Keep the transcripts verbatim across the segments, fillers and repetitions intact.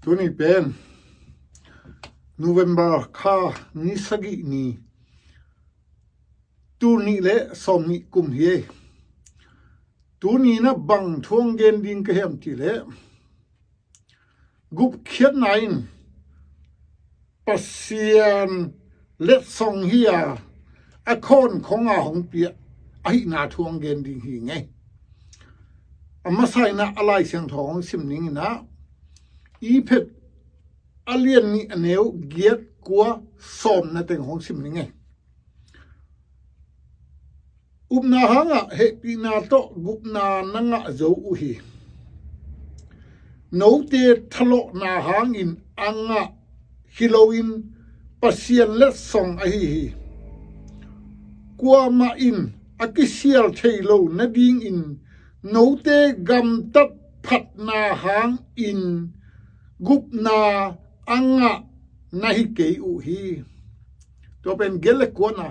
Tuni pen November kha ni sagih ni, tul nih le sawm nih kum hi. Tuni na bang thu hong gen ding ka hiam ti le, gupkhiatna in Pasian letsong hi a, a khawnkhong a hong piah ahihna thu hong gen ding hi ngei. A masa in a Lai Siangtho hong sim ning in a, Efesa a lian nih a neu giat kua sawmna teng hong sim ning ngei. Upna hangah hehpihna tawh gupna na ngah zo uh hi. Note thalawhna hangin a ngah hi loin Pasian letsong ahi hi. Kuamah in a kisial thei lo nadingin note gamtat phatna hangin gupna a ngah na hi kei uh hi. Tua pen giat le kuana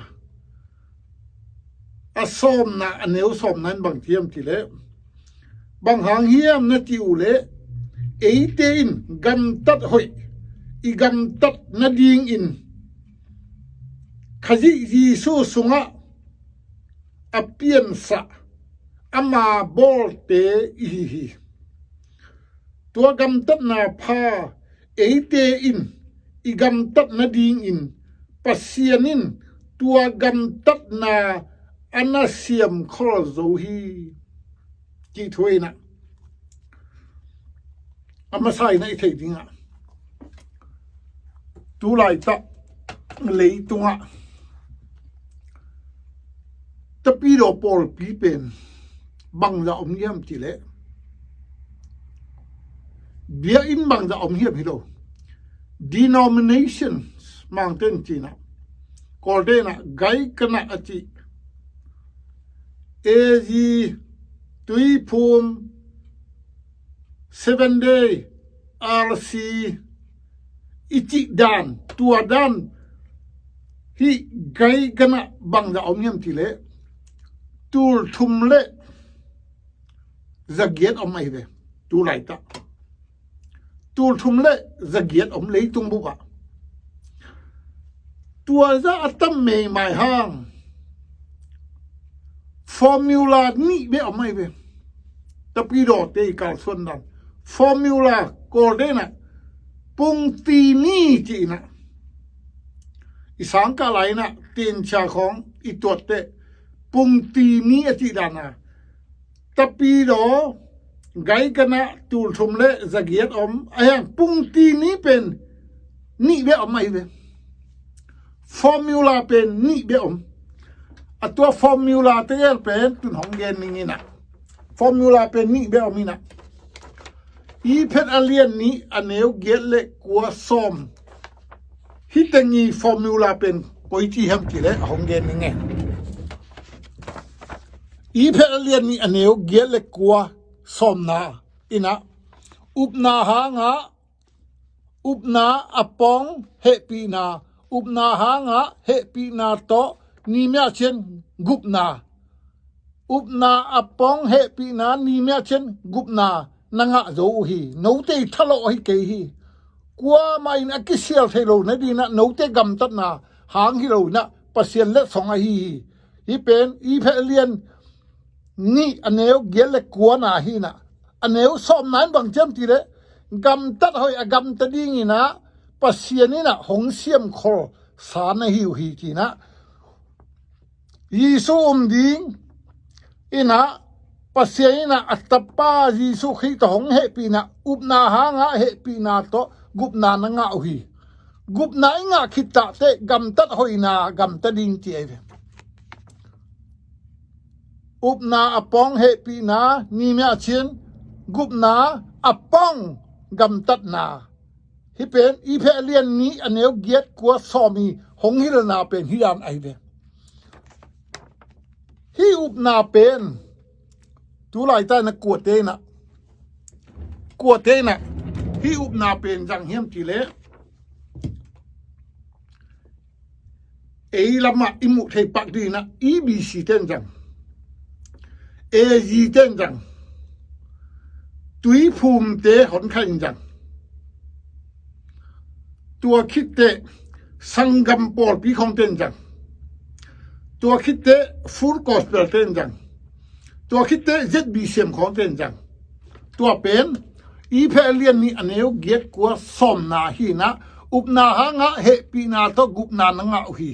a sawmna, a neu sawmna in bang ti hiam ti le, bang hang hiam na ti uh le, eite in gamtat hoih i gamtat nadingin Khazih Jesu sungah a piansah ama bawlte i hi hi. Tua gamtatna pha eite in i gamtat nadingin Pasian in tua gamtatna a na siamkhol zo hi. Cih thu in a, a masa in a i theih dingah, tu laitak leitungah Tapidaw pawlpi pen bangzah om hiam ti le, biakinn bangzah om hiam hi lo. Denominations, Mangte in ci-in a, Kawlte in a Gaikanah a ci, A G, Tuiphum, Seven Day, R C i cih dan, tua dan hih Gaikanah bangzah om hiam ti le, tul thum le zagiat om ahi ve. Tu laitak tul thum le zagiat om leitung bupah. Tua zah a tam meimai hang formula nih beh om ahi ve. Tapidawte i kalsuan dan formula, Kawlte in a pungti ni ci-in a, i sangkah lai-in a tinchia khawng i tuatte pungti ni a cih dan a, Tapidaw Gaikanah tul thum le zagiat om, a hiang pungti ni pen nih beh om ahi ve. Formula pen nih beh om. A tua formula tegel pen tun hong gen ning in a, formula pen nih beh om in a, Efesa a lian nih a neu giat le kua sawm. Hih teng i formula pen koici hiam ti le hong gen ning e. Efesa a lian nih a neu giat le kua sawmna in a, upna hangah, upna a pong hehpihna, upna hangah hehpihna tawh ni mia cian gupna, upna a pong hehpihna ni mia cian gupna na ngah zo uh hi. Note i thalawh hi kei hi. Kuamah in a kisial thei lo nadingin a note gamtatna hang hi loin a Pasian letsong ahi hi. Hih pen Efesa lian nih a neu giat le kuana hi in a, a neu sawmna in bang ci hiam ti le, gamtat hoih a gamta dingin a Pasian in a hong siamkhol sa na hi uh hi ci-in a, Jesu um ding in a, Pasian in a a Tapa Jesu Khrih tawh hong hehpihna, upna hangah hehpihna tawh gupna na ngah uh hi. Gupna i ngah khit tahteh gamtat hoihna gamta ding ci ahi ve. Upna a pong hehpihna ni mia cian gupna a pong gamtatna. Hih pen Efesa lian nih a neu giat kua sawm i hong hilhna pen hih dan ahi ve. Hih upna pen tu laitak in a kuate in a, kuate in a hih upna pen zang hiam ti le, ei lamah i muh thei pak dingin a E B C te in zang, A G te in zang, Tuiphumte hon kha in zang. Tua khitteh sanggam pawlpi khawng ten zang. Tua khitteh Full Gospel ten zang. Tua khitteh Z B C M khawng ten zang. Tua pen Efesa lian nih a neu giat kua sawmna hi-in ah, upna hangah hehpihna tawh gupna na ngah uh hi.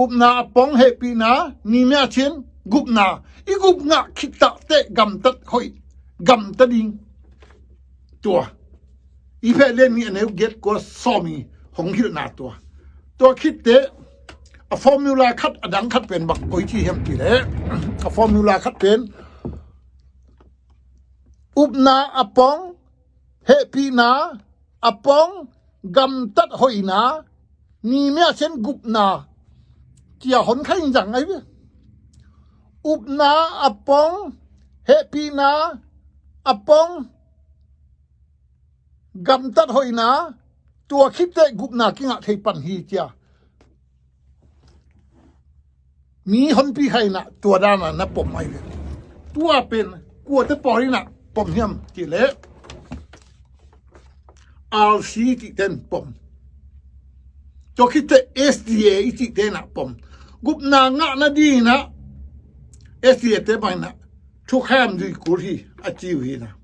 Upna a pong hehpihna, ni mia cin gupna. I gup ngah khit takteh gamtat hoih, gamta ding. Tua Efesa lian nih a neu giat kua sawm i hong hilhna tua. Tua khitteh a formula khat, a dang khat pen bang koici hiam cih leh, a formula khat pen upna a pong, hehpihna a pong, gamtat hoihna, ni mia cin gupna, ci-a hon kha in zang ahi ve. Upna a pong, hehpihna a pong, gamtat hoihna, tua khitteh gupna kingah thei pan hi, ci-a mi honpi kha in ah, tua dan a na pom ahi ve. Tua pen kuate pawl in ah pom hiam cih leh, R C i cihte in pom. Tua khitteh S D A i cihte in ah pom. Gupna ngah nading in ah S D A te bang in ah thukham zui kul hi, a ci uh hi-in ah.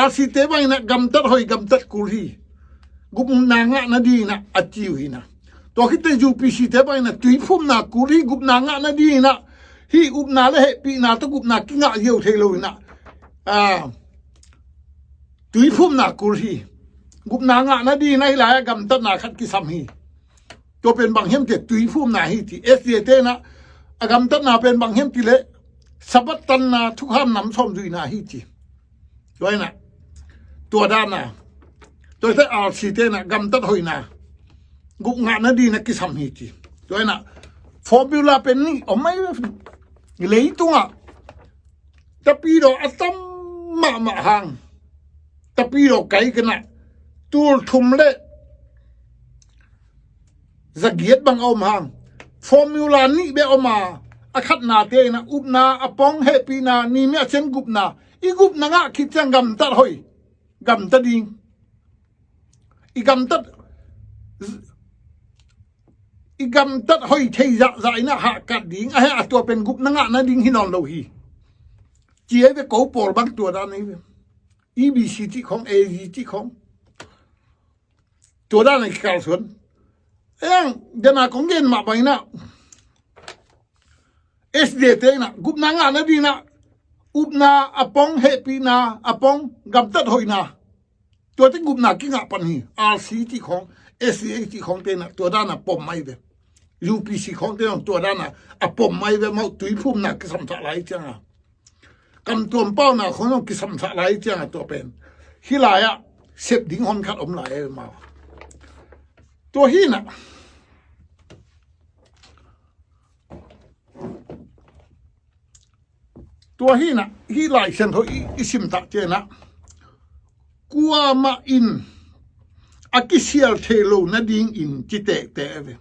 R C te bang in ah gamtat hoih, gamtat kul hi, gupna ngah nading in ah, a ci uh hi-in ah. Tua khitteh U P C te bang in ah tuiphumna kul hi, gupna ngah nading in ah, hih upna le hehpihna tawh gupna kingah ziau thei lo in ah, a, tuiphumna kul hi. Gupna ngah nading in ah hih lai-ah gamtatna khat kisam hi. Tua pen bang hiam cih leh tuiphumna hi ci. S D A te in ah a gamtatna pen bang hiam cih leh Sabbath tanna, thukham nam sawm zuihna hi ci. Tua in ah, tua dan a, tua te R C te in ah gamtat hoihna, gup ngah nading in ah kisam hi ci. Tua in ah formula pen nih om ahi ve. Leitungah tapidaw a tam mahmah hang, tapidaw kaikhak in ah tul thum le za giat bang a om hang, formula nih bek om a, a khatnate in ah upna a pong, hehpihna, ni mia cin gupna. I gupna ngah khit ciang gamtat hoih, gamta ding. I gamtat, i gamtat hoih thei zahzah in ah hahkat ding. A heh a, tua pen gupna ngah nading hi nawn lo hi, ci ahi ve. Ko pawl bang tua dan ahi ve. E B C cih khawng, A G cih khawng, tua dan a kikalsuan. Eng, den a kong gen mah bang in ah, S D A te in ah gupna ngah nading in ah upna a pong, hehpihna a pong, gamtat hoihna, tuate gupna kingah pan hi. R C cih khawng, S D A cih khawngte in ah tua dan a pom ahi ve. U P C khawngte in ah tua dan a a pom ahi ve. Amau tuiphumna kisamsah lai ciang a, kam tuam pauna khawng zong kisamsah lai ciang a, tua pen hih lai-ah sep ding hon khat om lai ahi ve amau. Tua hi-in ah, tua hi-in ah, hih Lai Siangtho i, i sim tak ciangin ah, kuamah in a kisial thei lo nadingin ci tehteh ve.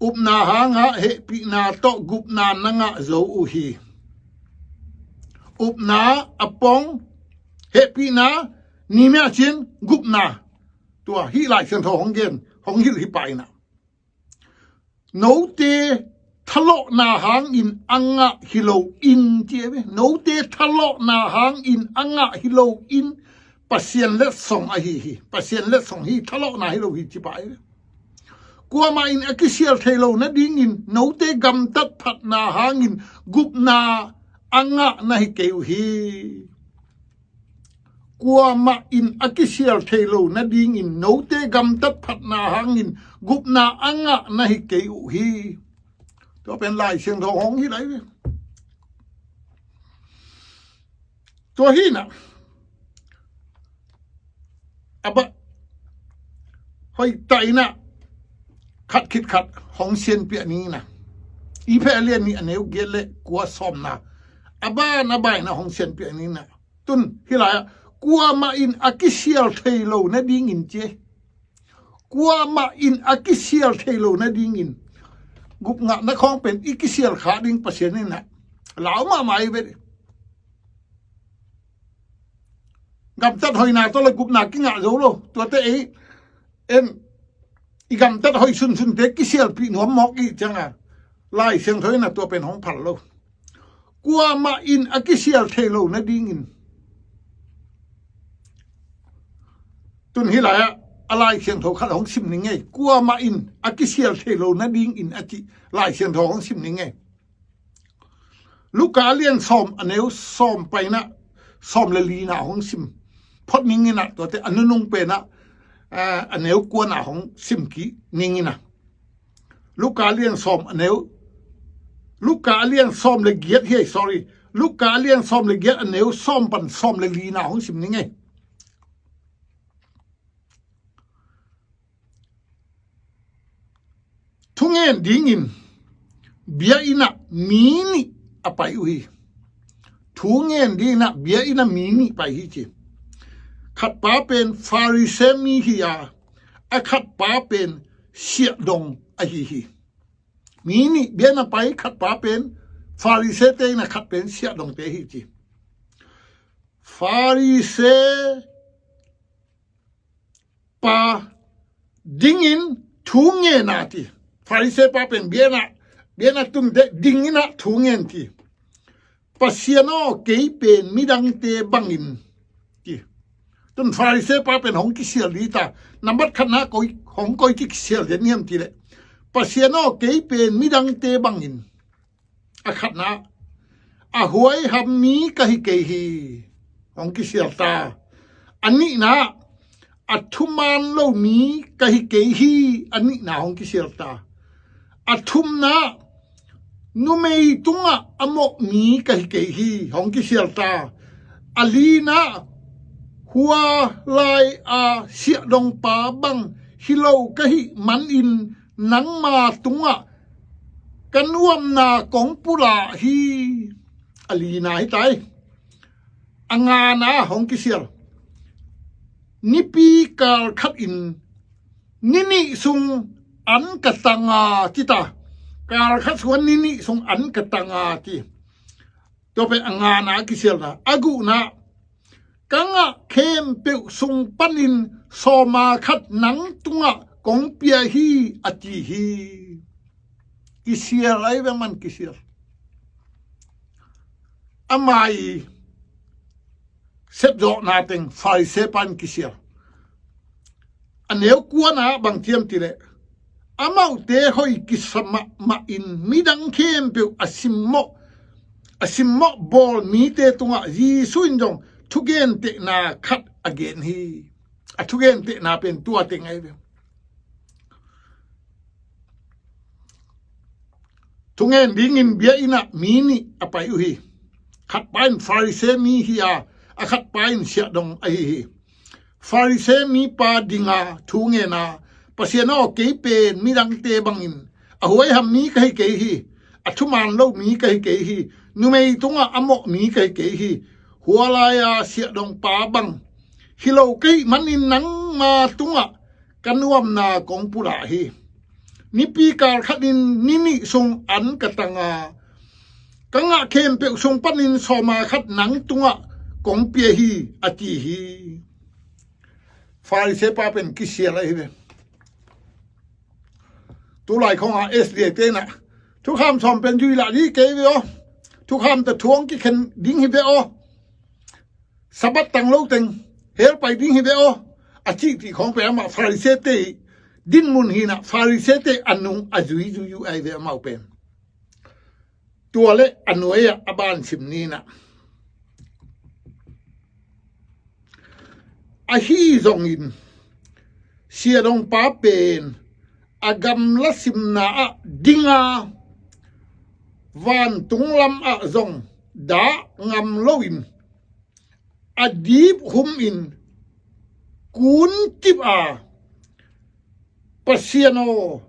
Upna hangah hehpihna tawh gupna na ngah zo uh hi. Upna a pong, hehpihna, ni mia cin gupna. Tua hih Lai Siangtho hong gen, hong hilh hi pah in ah, note thalawhna hangin a ngah hi loin, ci ahi ve. Note thalawhna hangin a ngah hi loin, Pasian letsong ahi hi. Pasian letsong hi, thalawhna hi lo hi, ci pah ahi ve. Kuamah in a kisial thei lo nadingin note gamtat phatna hangin gupna a ngah na hi kei uh hi. Kuamah in a kisial thei lo nadingin note gamtat phatna hangin gupna a ngah na hi kei uh hi. Tua pen Lai Siangtho hong hilh ahi ve. Tua hi-in ah, a bah, hoih tak in ah khat khit khat hong sianpiak ni in ah, Efesa lian nih a neu giat le kua sawmna, a ban a ban in ah hong sianpiak ni in ah. Tun hih lai-ah, kuamah in a kisial thei lo nadingin ci. Kuamah in a kisial thei lo nadingin. Gup ngahna khawng pen i kisial kha ding Pasian in ah lau mahmah ahi ve. Gamtat hoihna tawh le gupna kingah zo lo. Tuate ei En, i gamtat hoih sunsunte kisialpih nuam mawk i hih cianga Lai Siangtho in a tua pen hong phal lo. Kuamah in a kisial thei lo nadingin, tun hih lai-ah a Lai Siangtho khat hong sim ning ei. Kuamah in a kisial thei lo nadingin a cih Lai Siangtho hong sim ning ei. Luka a lian sawm, a neu sawm paina sawm le lina hong sim phot ning inah, tuate a nunung penah, ah, a neu kuana hong sim kik ning inah. Luka a lian sawm a neu, Luka a lian sawm le giat hi ei, sorry. Luka a lian sawm le giat, a neu sawm pan sawm le lina hong sim ning ei. Thungen dingin bia innah mi nih a pai uh hi. Thungen dingin ah bia innah mi nih pai hi ci. Khatpa pen Pharisee mi hi a, a khatpa pen siahdong ahi hi. Mi nih bia innah pai, khatpa pen Pharisee te innah, khat pen siahdongte hi ci. Pharisee pa dingin thu ngen a ti. Pharisee pa pen bia innah, bia innah tunte ding innah thu ngen ti. Pasian aw, kei pen midangte bangin ti. Tun Pharisee pa pen hong kisial dita. Nambat khatna koi, hong koi kikisial den hiam ti leh, Pasian aw, kei pen midangte bangin. A khatna, a huaiham mi ka hi kei hi, hong kisial ta. A nihna, a thuman lo mi ka hi kei hi, a nihna hong kisial ta. A thumna, numei tungah a mawh mi ka hi kei hi, hong kisial ta. A lina, hua lai a siahdongpa bang hi lo ka hih manin nangma tungah ka nuamna kong pulak hi. A lina hi tai. A ngana hong kisial. Nipi kal khatin ni nih sung an ka tanga ci ta. Kal khat sung ni nih sung an ka tanga ci. Tua pen a ngana kisialna. A guhna, ka ngah khempeuh sung panin sawma khat nang tungah kong pia hi, a ci hi. Kisial ahi ve, man kisial. Ama i sepzawhna teng Pharisee pan kisial. A neu kuana bang hiam ti leh, amaute hoih kisa mahmah in midang khempeuh a simmawh, a simmawh bawl mite tungah Jesu in zong thugentehna khat a gen hi. A thugentehna pen tua teng ahi ve. Thungen dingin bia innah mi nih a pai uh hi. Khatpa in Pharisee mi hi a, a khatpa in siahdong ahi hi. Pharisee mipa dinga thu ngen a, Pasian aw, kei pen midangte bangin a huaiham mi ka hi kei hi. A thuman lo mi ka hi kei hi. Numei tungah a mawh mi ka hi kei hi. Hua lai a siahdongpa bang hi lo ka hih manin nangma tungah ka nuamna kong pulak hi. Nipi kal khatin ni nih sung an ka tanga, ka ngah khempeuh sung panin sawma khat nang tungah kong pia hi, a ci hi. Pharisee pa pen kisial ahi ve. Tulai khawngah S D A te innah thukham sawm pen zui lah dih kei ve aw. Thukham tawh thu hong kikhen ding hi ve aw. Sabbath tang lo teng hell pai ding hi ve aw, a cih cih khawng pen amah Pharisee te i dinmun hi inah, Pharisee te a nung a zui zui uh ahi ve amau pen. Tua le a nuai-ah a ban sim ni inah. Ahi zongin siahdongpa pen a gamla simna ah dinga, vantung lamah zong dah ngam loin a dip humin kun kip a, Pasian aw,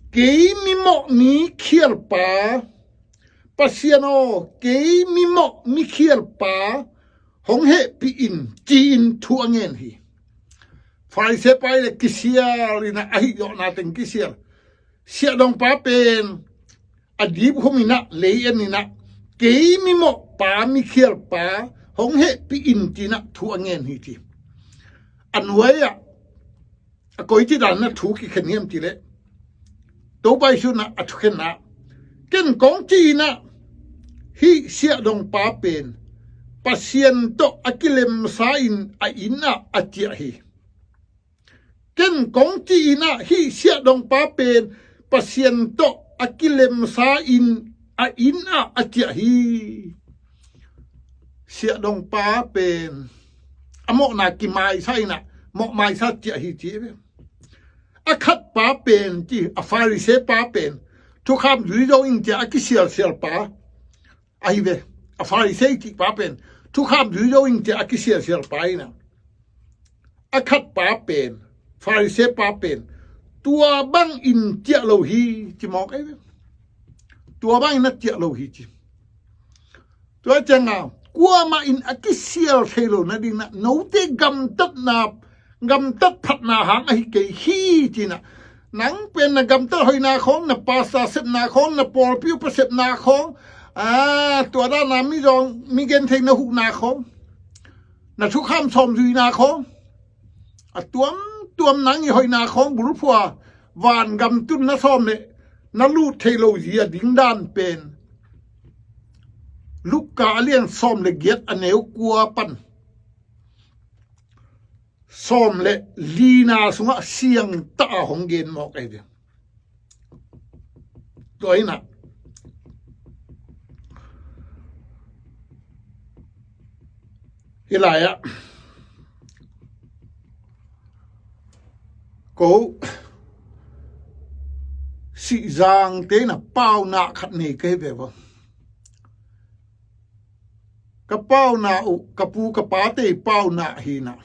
kei mimawh mi khialpa, Pasian aw, kei mimawh mi khialpa hong hehpih in, ci-in thu a ngen hi. Pharisee pa i le kisial inah, ahi zawhna teng kisial. Siahdongpa pen a dip hum inah, lei en inah, kei mimawhpa, mikhialpa hong hehpih in, ci inah thu a ngen hi ci. A nuai-ah A koici dan na thu kikhen hiam cih leh, Topa Jesu in a thukhenna, ken kong ci-in ah hih siahdongpa pen Pasian tawh a kilemsa in a inn ah a ciah hi. Ken kong ci-in ah hih siahdongpa pen Pasian tawh a kilemsa in a inn ah a ciah hi. Siahdongpa pen a mawhna kimaisa in ah mawhmaisa ciah hi ci ve. A khatpa pen ci, a Pharisee pa pen thukham zui zo ing ci-a a kisialsialpa ahi ve. A Pharisee cihpa pen thukham zui zo ing ci-a a kisialsialpa in ah, a khatpa pen, Pharisee pa pen tua bangin ciah lo hi ci mawk ahi ve. Tua bangin a ciah lo hi ci. Tua ciangin kuamah in a kisial thei lo nading in ah note gamtatna, gamtat phatna hang ahi kei hi ci-in ah, nang pen na gamtat hoihna khawng, na pastor sepna khawng, na pawlpi upa sepna khawng, a, tua dan a mizawng, mi genthei na huhna khawng, na thukham sawm zuihna khawng, a tuamtuam nang i hoihna khawng bulphuh a vangam tun na sawm leh na lut theih lo zia ding dan pen Luka a lian sawm le giat, a neu kua pan sawm le lina sungah siangtah a hong gen mawk ahi ve. Tua in ah hih lai-ah ko Sihzangte in ah pauna khat nei ka hi ve vo. Ka pauna uh ka pu ka pate' pauna hi in ah,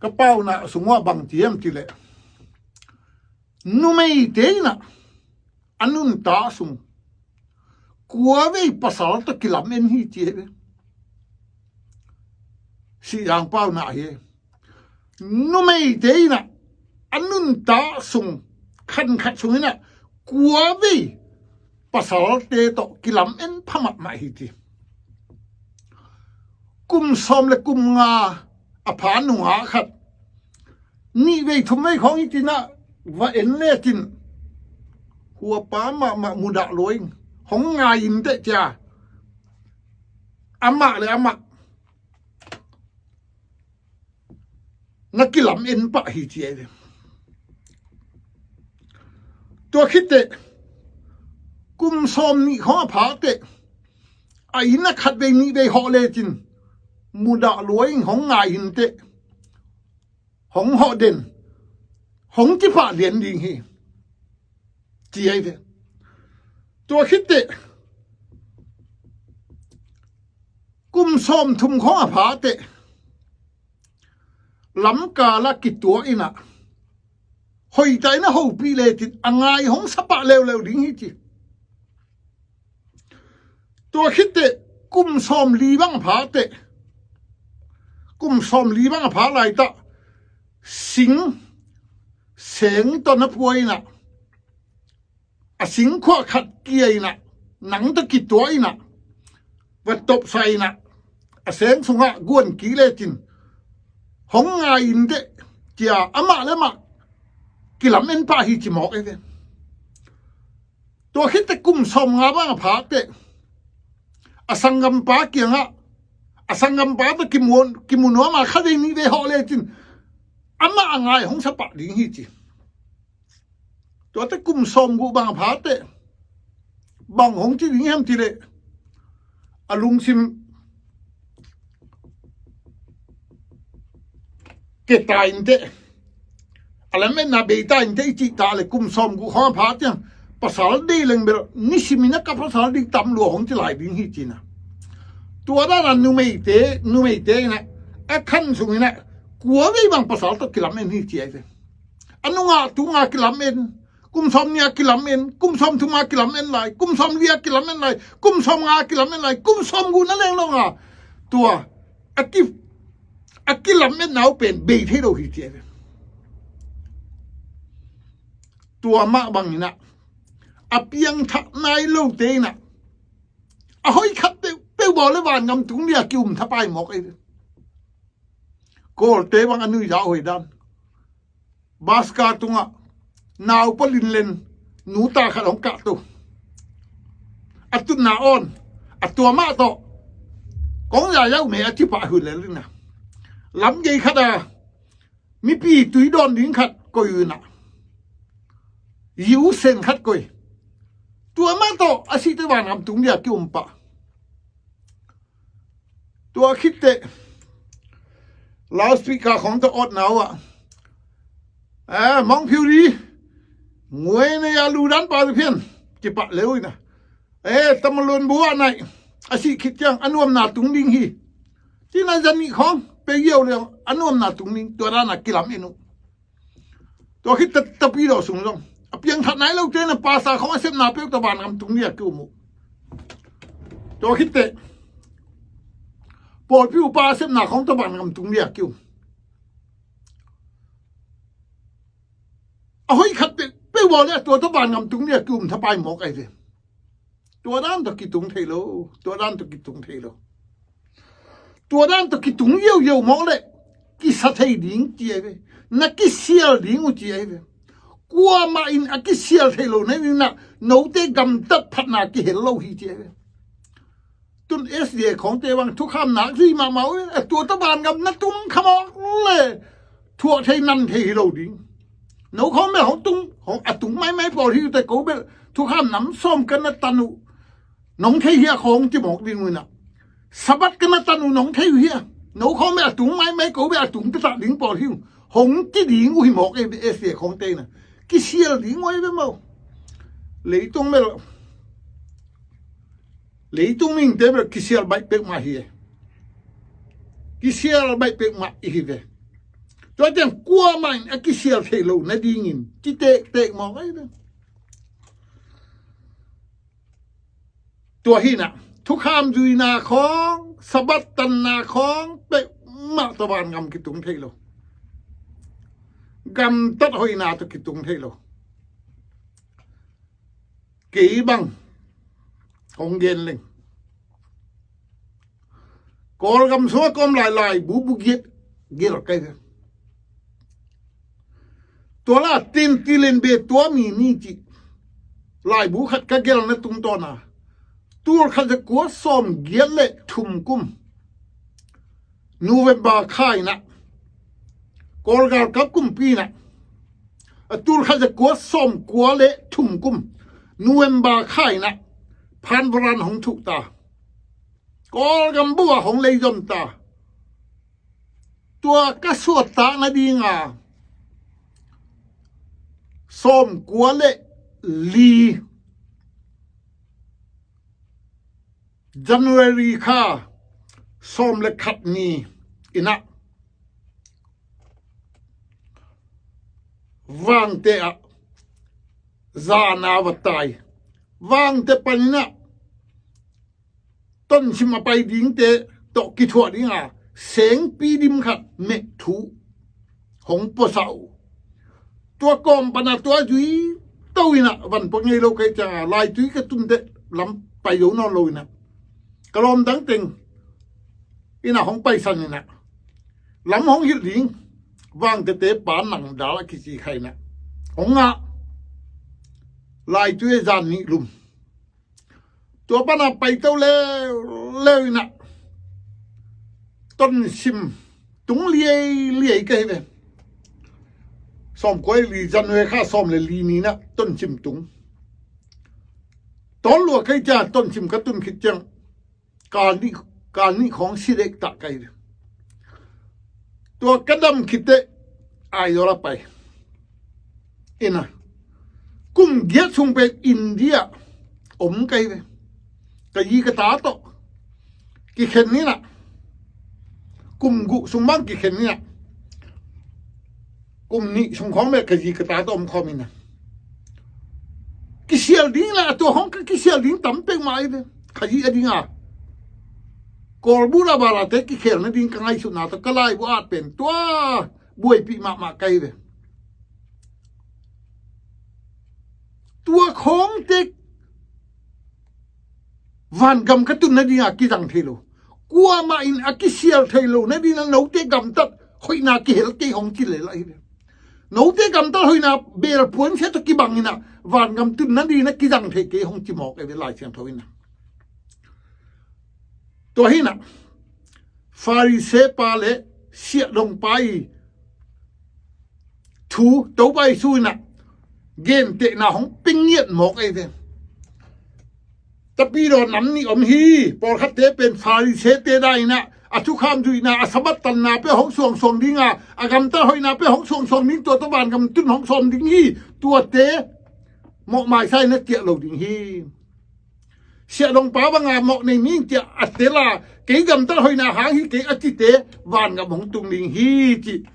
ka pauna sung uah bang ci hiam cih leh, numeite in ah a nuntak sung kua vei pasal tawh kilamen hi ci hi ve. Sihzang pauna hi. Numeite in ah a nuntak sung, khankhat sung in ah kua vei pasalte tawh kilamen pha mahmah hi ci. Kum sawm le kum nga a pha nungak khat nih vei thum vei khawng hi ci-in ah va en lecin, huapa mahmah mudah lua in, hong ngai in teh ci-a, amah le amah na kilamen pah hi ci ahi ve. Tua khit teh kum sawm nih khawng a pha teh a inn ah khat vei nih vei hawh lecin mudah lua in, hong ngai in teh, hong hawh den, hong ci pah lian ding hi ci ahi ve. Tua khit teh kum sawm thum khawng a pha teh lamkal ah kituak in ah, hoihtak in ah hopih lecin a ngai hong sa pah leuleu ding hi ci. Tua khit teh kum sawm li bang a pha teh, kum sawm li bang a pha laitak sing seng tawh na pua in ah, a singkhuak khat kia in ah, nang tawh kituak in ah, va topsa in ah, a seng sungah guan kik lecin hong ngai in teh ci-a amah le amah kilamen pah hi ci mawk ahi ve. Tua khit teh kum sawm nga bang a pha teh a sanggampa kiangah, a sanggampa tawh kimu, kimu nuam a khat vei nih vei hawh lecin amah a ngai hong sa pah ding hi ci. Tua teh kum sawm guk bang a pha teh bang hong ci ding hiam cih leh, a lungsim keta in teh, a lametna beita in teh i cih ta leh kum sawm guk khawng a pha ciang pasal deih leng bel nisim in ah ka pasal deih tam lua hong ci lai ding hi ci-in ah. Tua dan a numeite, numeite in ah a khan sung in ah kua vei bang pasal tawh kilamen hi ci ahi ve. A nungak tungak kilamen, kum sawm nih a kilamen, kum sawm thum a kilamen lai, kum sawm li a kilamen lai, kum sawm nga a kilamen lai, kum sawm guk na leng lo nga, tua a ki, a kilametna uh pen bei thei lo hi ci ahi ve. Tua mah bang in ah a piangthak nai lote in ah a hoih khat peuhpeuh bawl leh vangam tung lian a ki-um thapai mawk ahi ve. Kawlte bang a nuihzah hoih dan. Bus car tungah nau pawlin len nu ta khat hong kahto. A tutna awn, a tua mah tawh kong zai zau me a ci pah hun lel ina. Lam gei khat a mipi tui dawn ding khat koih uh ina. Yu sen khat koih. Tua mah tawh a sihte vangam tung dia ki-um pah. Tua khit teh loudspeaker khawng tawh awtna uh ah, eh, mawngphiu di, nguai nei a lu dan pa phian kipah leu ina. Eh, tamalun bu ah naih a sih khit ciang a nuamna tung ding hi. Cina zan nih khawng pe giau leng a nuamna tung ding, tua dan a kilam in uh. Tua khit teh Tapidawh sung zong a piangthak nai lote na pastor khawng a sepna peuh tawh vangam tung dia ki-um uh. Tua khit teh pawlpi upa a sepna khawng tawh vangam tung dia ki-um. A hoih khat peuh peuh bawl le a tua tawh vangam tung dia ki-um thapai mawk ahi ve. Tua dan tawh kitung thei lo, tua dan tawh kitung thei lo. Tua dan tawh kitung yoyo mawk leh kisa thei ding ci ahi ve. Na kisial ding uh ci ahi ve. Kuamah in a kisial thei lo na ding na note gamtat phatna kihel lo hi ci ahi ve. Tun S D A khawngte bang thukham nak zui mahmah uh ve. A tua tawh vangam na tung kha mawk le thuah thei nan thei hi lo ding. No khawng bel hong tung, hong a tung maimai pawl hi uh teh ko bel thukham nam sawm ka na tan uh nong thei hi a khawng ci mawk ding uh ina. Sabbath ka na tan uh nong thei uh hi a. No khawng bel a tung maimai ko bel a tung peta ding pawl hi uh hong ci ding uh hi mawk ei bel S D A khawngte ina. Kisial ding uh ei bel maw. Leitung bel Leitung mihingte bel kisial baih peuhmah hi e. Kisial baih peuhmah i hi ve. Tua ciang kuamah in a kisial thei lo nadingin ci tektek mawk ahi ve. Tua hi ina thukham zuina khawng, Sabbath tanna khawng peuhmah tawh vangam kitung thei lo. Gamtat hoihna tawh kitung thei lo. Kei bang kong gen leng Kawlgam sungah kawm lai laibu bu giat gel kai ve. Tua la tin tilen be tua mi ni ci laibu khat ka gelna tungtawna tul khat za kua sawm giat le thum kum November kha ina Kawlgalkap kumpi ina a tul khat za kua sawm kua le thum kum November kha ina Phanvaran hong thuh ta. Kawlgam buh a hong leizom ta. Tua ka suahtak nadinga sawm kua le li January kha sawm le khat ni ina Vangte ah zana va tai. Vangte panin ah Tonsim a pai dingte tawh kithuah dinga sengpi dim khat mehthu hong puasah uh. Tua kawm pana tua zui to ina van pua ngei lo kai cianga laitui ka tunte lam pai zo nawn lo ina ka lawm dang teng ina hong paisan ina lam hong hilh ding Vangtete pa nang dal a kici kha ina hong ngah laitui zan nih lum. Tua pana paito leuleu ina Tonsim tung liailiai ka hi ve. Sawm kua le li January kha sawm le li ni ina Tonsim tung. Tawn lua kei cia Tonsim ka tun khit ciang kal nih, kal nih khawng si dek tak ka hi ve. Tua ka dam khit teh Aizawl a pai ina kum giat sung pen India om ka hi ve. Ka zi ka ta tawh kikhen ina kum guh sung bang kikhen ina kum nih sung khawng bel ka zi ka ta tawh om khawm ina kisial ding la a tua khawng ka kisial ding tam peuhmah hi ve. Ka zi a dinga Kawlbura barate kikhel nading ka ngaihsutna tawh ka laibu at pen tua buaipih mahmah ka hi ve. Tua khawngte vangam ka tun nadinga kizang thei lo. Kuamah in a kisial thei lo nadinga note gamtat hoihna kihel kei hong ci lel ahi ve. Note gamtat hoihna beel puansia tawh kibang in ah vangam tun nading in ah kizang thei kei hong ci mawk ahi ve Lai Siangtho in ah. Tua hi in ah Farisee pa le siahdong pa i thu Topa Jesu in ah gentehna hong pia ngiat mawk ahi ve. Tapidaw nam nih om hi. Pawlkhatte pen Farisee-te dan in ah a thukham zuihna, a Sabbath tanna pen hong suangsuang ding a, a gamtat hoihna pen hong suangsuang ding, tua tawh vangam tun hong sawm ding hi. Tuate mawhmaisa in ah ciah lo ding hi. Siahdong pa bang a mawh nei ning ci a, a tel a, kei gamtat hoihna hang hi kei a cite vangam hong tung ding hi ci.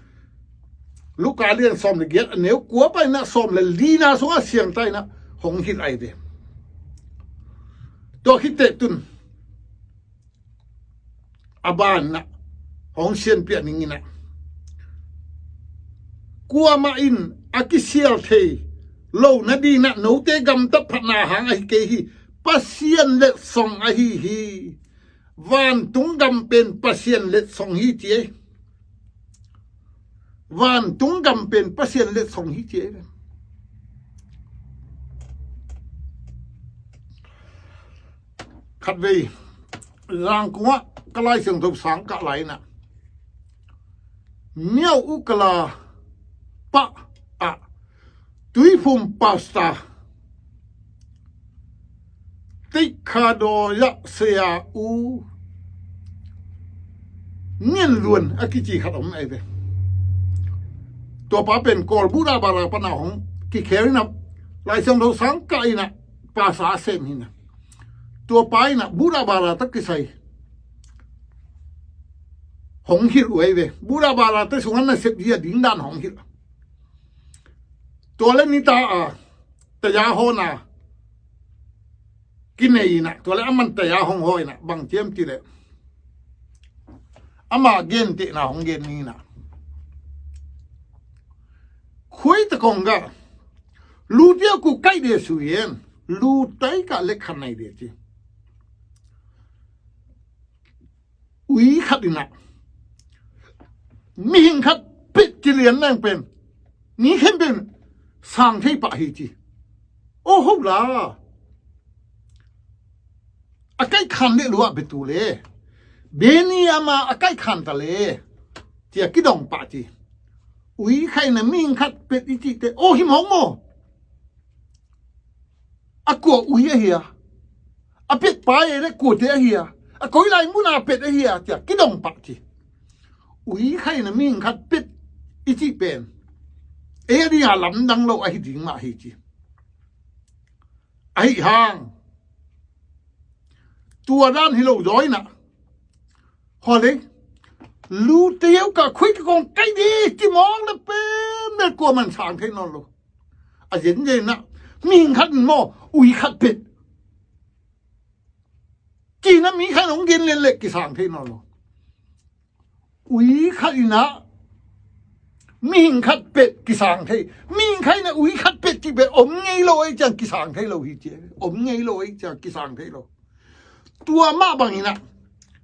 Luka lian sawm le giat, a neu kua pan in ah sawm le lina sungah siangtho in ah hong hilh ahi ve. Tua khit teh tun a ban in ah hong sianpiak ning in ah, kuamah in a kisial thei lo nading in ah note gamtat phatna hang ahi kei hi. Pasian letsong ahi hi. Vantung gam pen Pasian letsong hi ci ei. Vantung gam pen Pasian letsong hi ci ei. Khatvei Zangkong ah ka Lai Siangtho sang kah lai in ah Myauk Ukala pah ah Tuiphum Pastor Teikha Dawya Saya U Ngen Luan a kici khat om ahi ve. Tua pa pen Kawl Buddha Bara pan a hong kikhel in ah Lai Siangtho sang kah in ah pastor a sem hi in ah, tua pa in ah Buddha Bara tawh kisai hong hilh uh ahi ve. Buddha Bara-te sungah nasep hi a ding dan hong hilh. Tua le nita a taya hawna kinei in ah, tua le aman taya hong haw in ah, bang ciam ci leh ama gentehna hong gen ni in ah, khuai ta kong ga lu tia ku kaih de sui en, lu tai kah le khan nai de ci. Ui khat in ah mihing khat pet ci lian leng pen mi khempeuh in sang thei pah hi ci. Oh ho la, a kaih khan leh lua betu le beni ama a kaih khan ta le cia kidong pah ci. Ui khat in ah mihing khat pet i cih teh oh hi mawk maw? A kua ui ahi a, a pet pa ei le kuate ahi a, a koi lai muna pet ahi a cia kidong pah ci. Ui khat in ah mihing khat pet i cih pen ei a ding a lamdang lo ahi ding mah hi ci. Ahi hang tua dan hi lo zaw in ah, hua lei, lu teu kah khuai kah kong kaih di ci mawk le pen le kuaman sang thei nawn lo. A zenzen in ah mihing khat in maw ui khat pet ci in ah mi khat in hong gen lian leh kisang thei nawn lo. Ui khat in ah mihing khat pet kisang thei. Mihing khat in ah ui khat pet cih pen om ngei lo ei ciang kisang thei lo hi ci. Om ngei lo ei ciang kisang thei lo. Tua mah bang in ah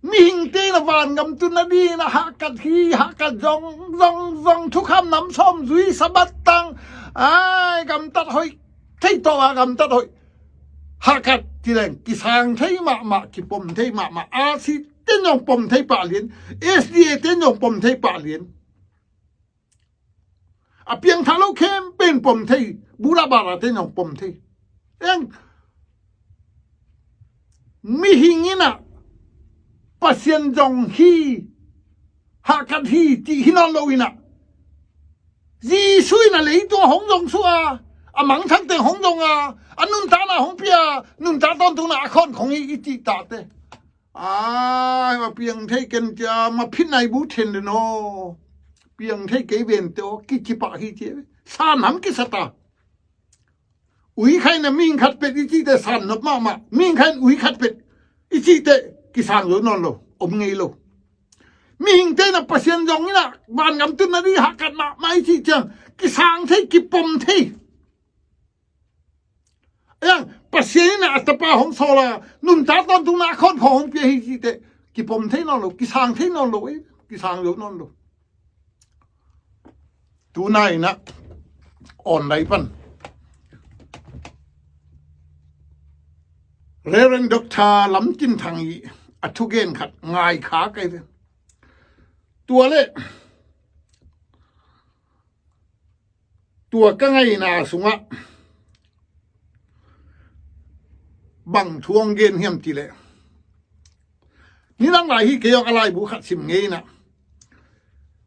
mihingte in ah vangam tun nading in ah hahkat hi, hahkat zong zong zong, thukham nam sawm zui, Sabbath tang, ai, gamtat hoih, thei tawh a gamtat hoih, hahkat ci leng kisang thei mahmah, kipom thei mahmah. R C te in zong pom thei pah lian, S D A te in zong pom thei pah lian. A piangthak lo khempeuh in pom thei, Buddha Bara te in zong pom thei. Eng, mihing in ah Pasian zong hi, hahkat hi cih hi nawn lo in ah, Jesu in ah leitung ah hong zong suah a, a mangthang teng hong zong a, a nuntakna hong pia, nuntak tawntungna a khawn khong hi i cih tate, ai, ma piang thei ken cia, ma phit nai bu then den aw, piang thei kei vente aw kici pah hi ci. San ham kisa ta. Ui khat in ah mihing khat pet i cih teh san nop mahmah. Mihing khat in ui khat pet i cih teh kisang zo nawn lo, om ngei lo. Mihingte in ah Pasian zong in ah vangam tun nading hahkat mahmah i cih ciang kisang thei, kipom thei. Eng, Pasian in ah a tapa hong sawl a, nuntak tawntungna a khawn khong hong pia hi cih teh kipom thei nawn lo, kisang thei nawn lo ei, kisang zo nawn lo. Tunai inah online pan Reverend Doctor Lam Tin Thang i a thugen khat ngai kha kei ve. Tua le tua ka ngaina sungah bang thu hong gen hiam ti leh, nidang lai hi kei hong a laibu khat sim ngei inah,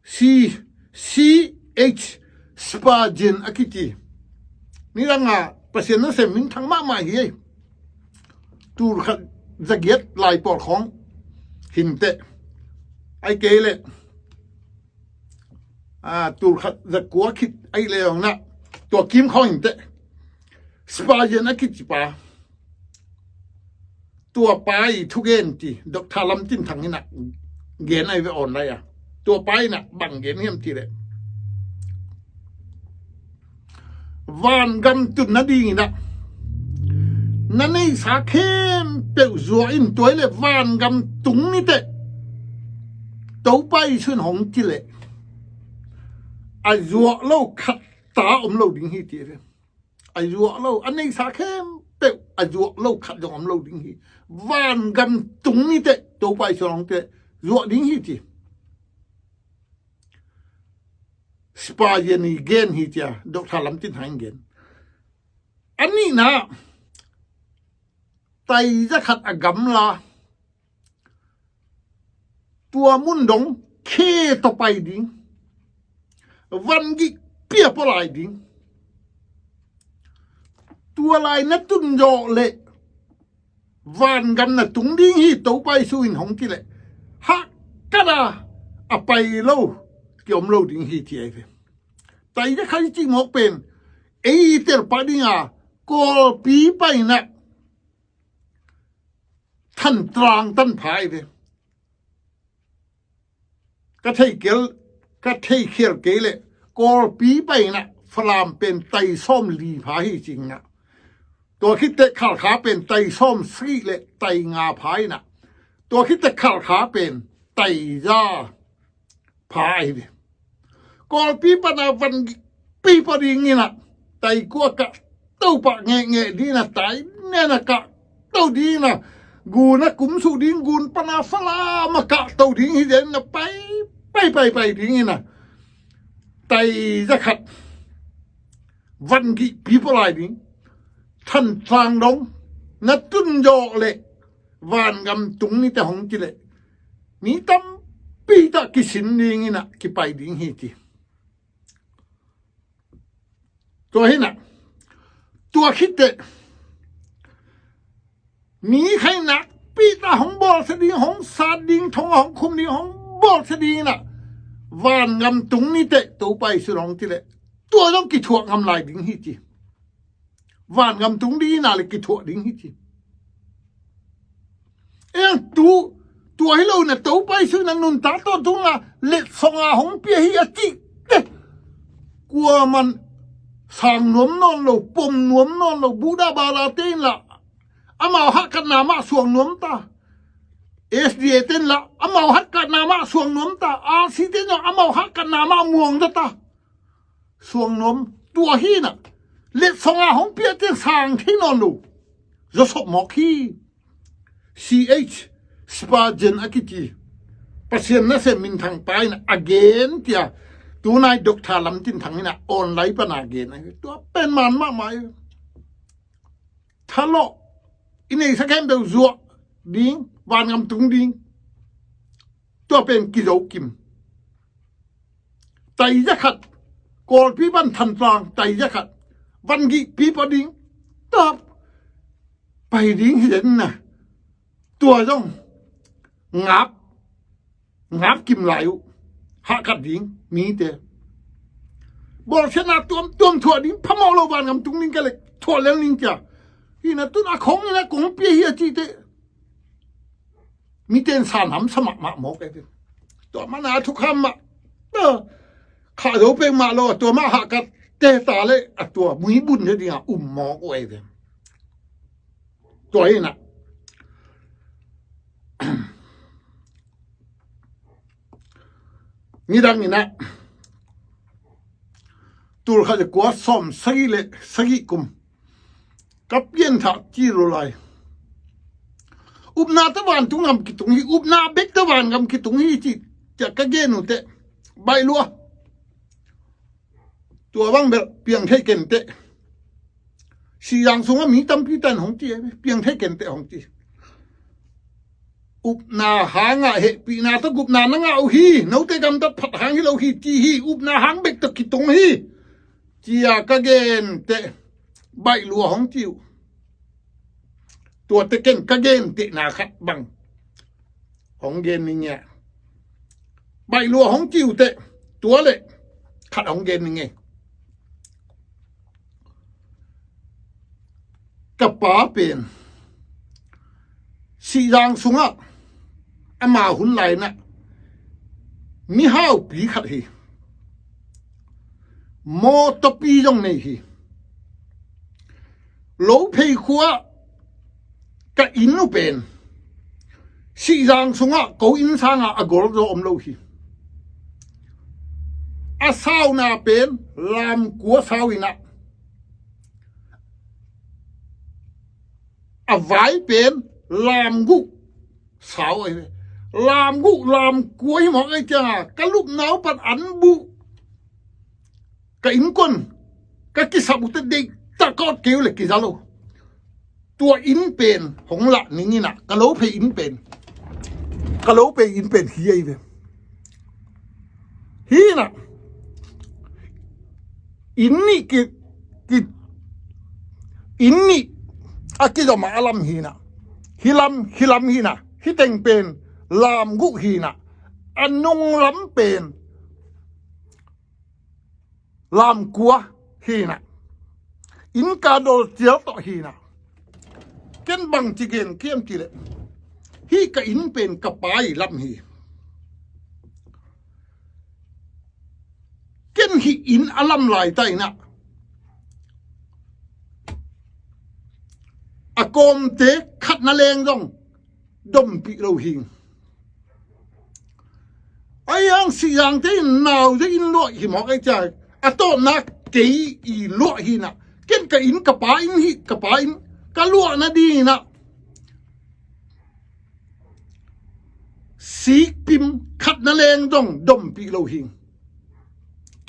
C, C H Spurgeon a kiti, nidang a Pasian nasem minthang mahmah hi ei. Tul khat za giat lai pawlkhawng hinteh, ai kei leh a, tul khat za kua khit ai le ong na, tua kim khawng hinteh, Spurgeon a kicipa, tua pa i thugen ti Doctor Lam Tin Thang inah gen ai ve online a. Tua pa inah bang gen hiam ti leh, vangam tun nading inah na neisa khempeuh zuah in, tua i le vangam tung niteh Topa Jesu in hong ci leh a zuah lo khat ta om lo ding hi ti ve. A zuah lo, a neisa khempeuh a zuah lo khat zong om lo ding hi. Vangam tung niteh Topa Jesu in hong ci leh zuah ding hi ti. Spurgeon i gen hi cia, Doctor Lam Tin Thang in gen. A nihna, tai za khat a gamla, tua mun dong khe tawh pai ding, vangik pia pua lai ding. Tua lai na tun zawh leh vangam na tung ding hi, Topa Jesu in hong ci leh, hah kata a pai lo kiom lo ding hi, ci ai ve. Tai za khat i cih mawk pen ei tel pah ding a, Kawlpi paina Thantlang tan pha ai ve. Ka thei kel, ka thei khial kei leh Kawlpi paina Falam pen tai sawm li pha hi cing na. Tua khit teh Khalkha pen tai sawm sagih le tai nga pha hi na. Tua khit teh Khalkha pen tai za pha ahi ve. Kawlpi pana vangikpi pua ding ina, tai kua kah to pah ngehngeh ding ina, tai nena kah to ding ina, gun a kumsuh ding, gun pana Falam a kah to ding hi den ina, pai pai pai pai ding ina, tai za khat vangikpi pua lai ding. Thantlang dong na tun zawh leh vangam tung nite hong ci leh mi tampi tah kisin ding ina kipai ding hi ci. Tua hi na, tua khit teh mi khai nakpi tah hong bawlsia ding, hong sat ding, thong a hong khum ding, hong bawlsia ding ina vangam tung nite Topa Jesu hong ci leh tua zong kithuah ngam lai ding hi ci. Vangam tung ding ina le kithuah ding hi ci. Eng tu, tua hi lo na, Topa Jesu na nuntak tawh tung a letsong a hong pia hi a cih teh, kuaman sang nuam nawn lo, pom nuam nawn lo. Buddha bara te in la amau hahkatna mah suang nuam ta. S D A te in la amau hahkatna mah suang nuam ta. R C te in la amau hahkatna mah muang ta ta. Suang nuam. Tua hi na, letsong a hong pia teng sang thei nawn lo. Zawsop mawk hi. C H Spurgeon a kiti, Pasian nasem minthang pa ina a gen tia, tunai Doctor Lam Tin Thang ina online pana gen a, tua pen man mahmah hi. Thalawh i neihsa khempeuh zuah ding, vangam tung ding. Tua pen kizo kim. Tai za khat, Kawlpi pan Thantlang tai za khat vangikpi pua ding, tap pai ding hi den na. Tua zong ngap, ngap kim lai uh. Hahkat ding mite, bawlsiatna tuamtuam thuah ding, phamawh lo vangam tung ding ka lek thuah lel ding cia. Hi na, tun a khong ina kong pia hi a cih teh mite in san hamsa mahmah mawk ei ve. Tua mana thukham mah, khah zo pek mah lo, a tua mah hahkat teh ta leh a tua muibun ding a um mawk uh ei ve. Tua hi na, nidang ina, Tul khat le kua sawm sagih le sagih kum ka pianthah ci lo lai. Upna tawh vantung gam kitung hi, upna bek tawh vangam kitung hi ci, ciah ka gen uh teh, baih lua. Tua bang bel piang thei ken teh. Sihzang sungah mi tampi tan hong ci, piang thei ken teh hong ci. Upna hangah hehpihna tawh gupna na ngah uh hi, note gamtat phat hang hi lo hi ci hi, upna hang bek tawh kitung hi. Cia ka gen teh, baih lua hong ci uh. Tua teh ken ka gen tehna khat bang hong gen ning e. Baih lua hong ci uh teh, tua le khat hong gen ning e. Ka pa pen Sihzang sungah ama hun lai-inah mihaupi khat hi. Mawtawpi zong nei hi. Lophei khua ka inn uh pen Sihzang sungah ko inn sangah a gol zaw om lo hi. A sauna pen lamkua sau inah, a vai pen lamguh sau ahi ve. Lamguh lamkua hi mawk ahi cianga ka lupna uh pan an buh, ka innkuan ka kisap uh teh deihtak kawt kei uh le kiza lo. Tua inn pen hong lah ning inah, ka lophei inn pen, ka lophei inn pen hi ahi ve. Hi inah inn nih ki, ki, inn nih a kizom a lam hi inah, hi lam, hi lam hi inah, hi teng pen lamguh hi inah, a nung lam pen lamkua hi inah, innka dol cial tawh hi inah. Ken bangci gen kiam cih leh, hih ka inn pen ka pa ii lam hi. Ken hih inn a lam laita inah a kawmte khat na leng zong dompih lo hi. Ahi hang Sihzangte in nau ze in luah hi mawk ahi ciang, a tawpna kei ii luah hi inah, ken ka inn ka pa inn hi, ka pa inn ka luah nading inah sikpim khat na leng zong dompih lo hi.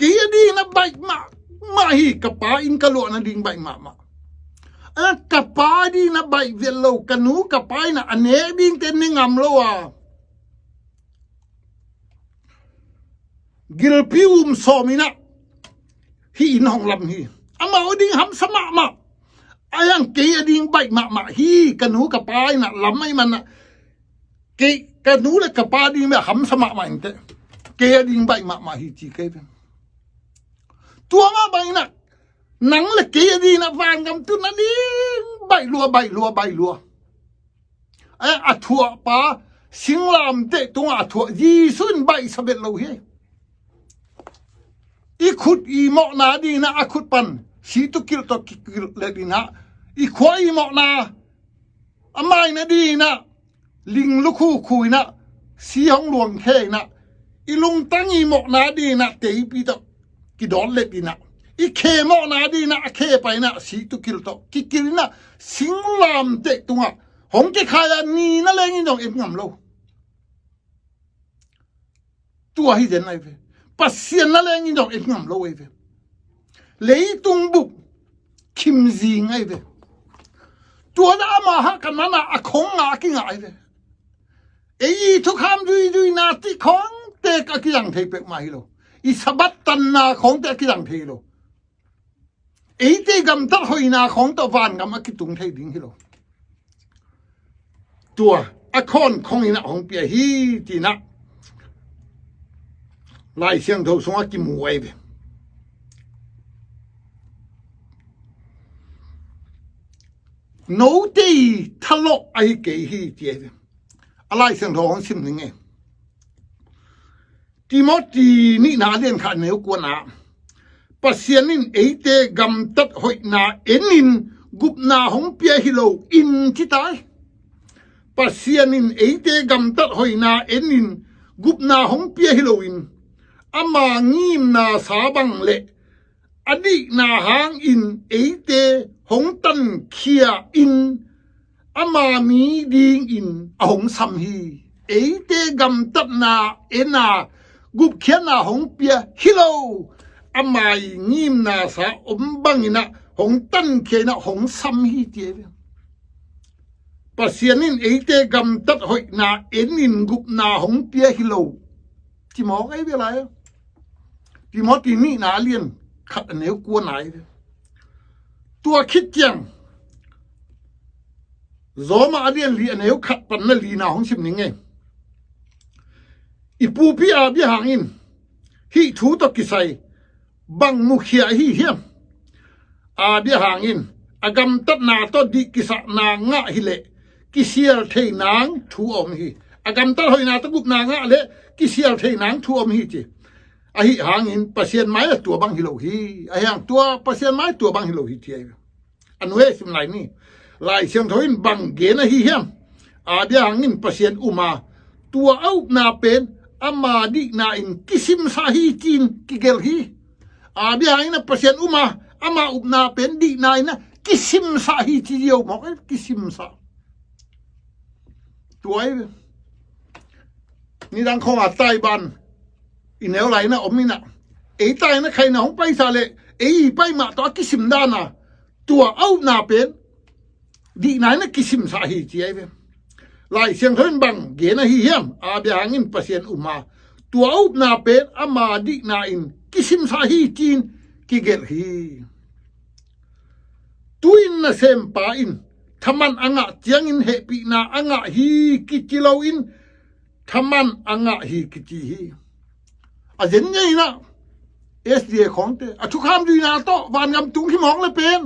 Kei a ding inah baih mahmah hi, ka pa inn ka luah nading baih mahmah. A ka pa ding inah baih vet lo, ka nu ka pa inah a nek dingte ne ngam lo a, gilpi um sawm inah hih inn hong lam hi. Amau a ding hamsa mahmah. Ahi hang kei a ding baih mahmah hi, ka nu ka pa inah lam ahih manah kei, ka nu le ka pa ding bek hamsa mahmah inteh, kei a ding baih mahmah hi ci kei ve. Tua mah bang inah nang le kei a ding inah vangam tun nading baih lua, baih lua, baih lua. A, a thuahpa singlamteh tungah a thuah Jesu in baihsa bet lo hi. I khut i mawhna ding inah a khut pan situ kilh tawh kikilh let inah, i khua i mawhna a mai nading inah ling lukhukhu inah si hong luangkhe inah, i lungtang i mawhna ding inah teipi tawh kidawt let inah, i khe mawhna ding inah a khe pai inah situ kilh tawh kikilh inah, singlamteh tungah hong kikhai a ni na leng in zong et ngam lo. Tua hi zen ahi ve. Pasian na leng in zong et ngam lo ahi ve. Leitung bup khimzing ahi ve. Tua dah ama hahkat mana a khong ngah a kingah ahi ve. Ei i thukham zuizuina cih khawngte a kizang thei peuhmah hi lo. I Sabbath tanna khawngte a kizang thei hi lo. Eite gamtat hoihna khawng tawh vangam a kitung thei ding hi lo. Tua a khawn khong inah hong pia hi ci inah Lai Siangtho sungah kimu ahi ve. Note i thalawh ahi kei hi ci ahi ve. A Lai Siangtho hong sim ning e. Timoti nihna a lian khat neu kuana, Pasian in eite gamtat hoihna enin gupna hong pia hi lo in ci tai. Pasian in eite gamtat hoihna enin gupna hong pia hi loin ama ngimna sa bang le a dihna hangin eite hong tankhia in ama mi dingin a hong sam hi. Eite gamtatna en a gupkhiatna hong pia hi lo, ama i ngimnasa om bangin ah hong tankhia in ah hong sam hi, ci hi. Pasian in eite gamtat hoihna en in gupna hong pia hi lo, ci mawk ei ve lai. Timoti nihna a lian khat a neu kua nai ve. Tua khit ciang Roma a lian li a neu khat pan na lina hong sim ning ei. I pupi Abraham in hih thu tawh kisai bang mukhia ahi hiam? Abraham in a gamtatna tawh dih kisakna ngah hileh kisial thei nang thu a om hi. A gamtat hoihna tawh gupna ngah leh kisial thei nang thu a om hi, ci. Ahi hangin Pasian mai-ah tua bang hi lo hi. Ahi hang tua Pasian mai tua bang hi lo hi, ci ahi. A nuai sim lai ni. Lai Siangtho in bang gen ahi hiam? Abraham in Pasian um a, tua a upna pen ama dihna in kisimsa hi, ci-in kigelh hi. Abraham in a Pasian um a, ama upna pen dihna in a kisimsa hi, ci hi mawk ei, kisimsa. Tua ei ve. Nidang khawng a Taiwan i neu lai in a om in a, ei tai in a khaina hong paisa leh ei i pai mah tawh a kisim dan a, tua a upna pen dihna in a kisimsa hi, ci ahi ve. Lai Siangtho in bang gen ahi hiam? Abraham in Pasian um a, tua a upna pen ama dihna in kisimsa hi, ci-in kigelh hi. Tu-in nasempa in thaman a ngah ciangin hehpihna a ngah hi kici loin thaman a ngah hi kici hi. A zen ngei in a, S D A khawngte a thukham zuihna tawh vangam tung hi mawk leh pen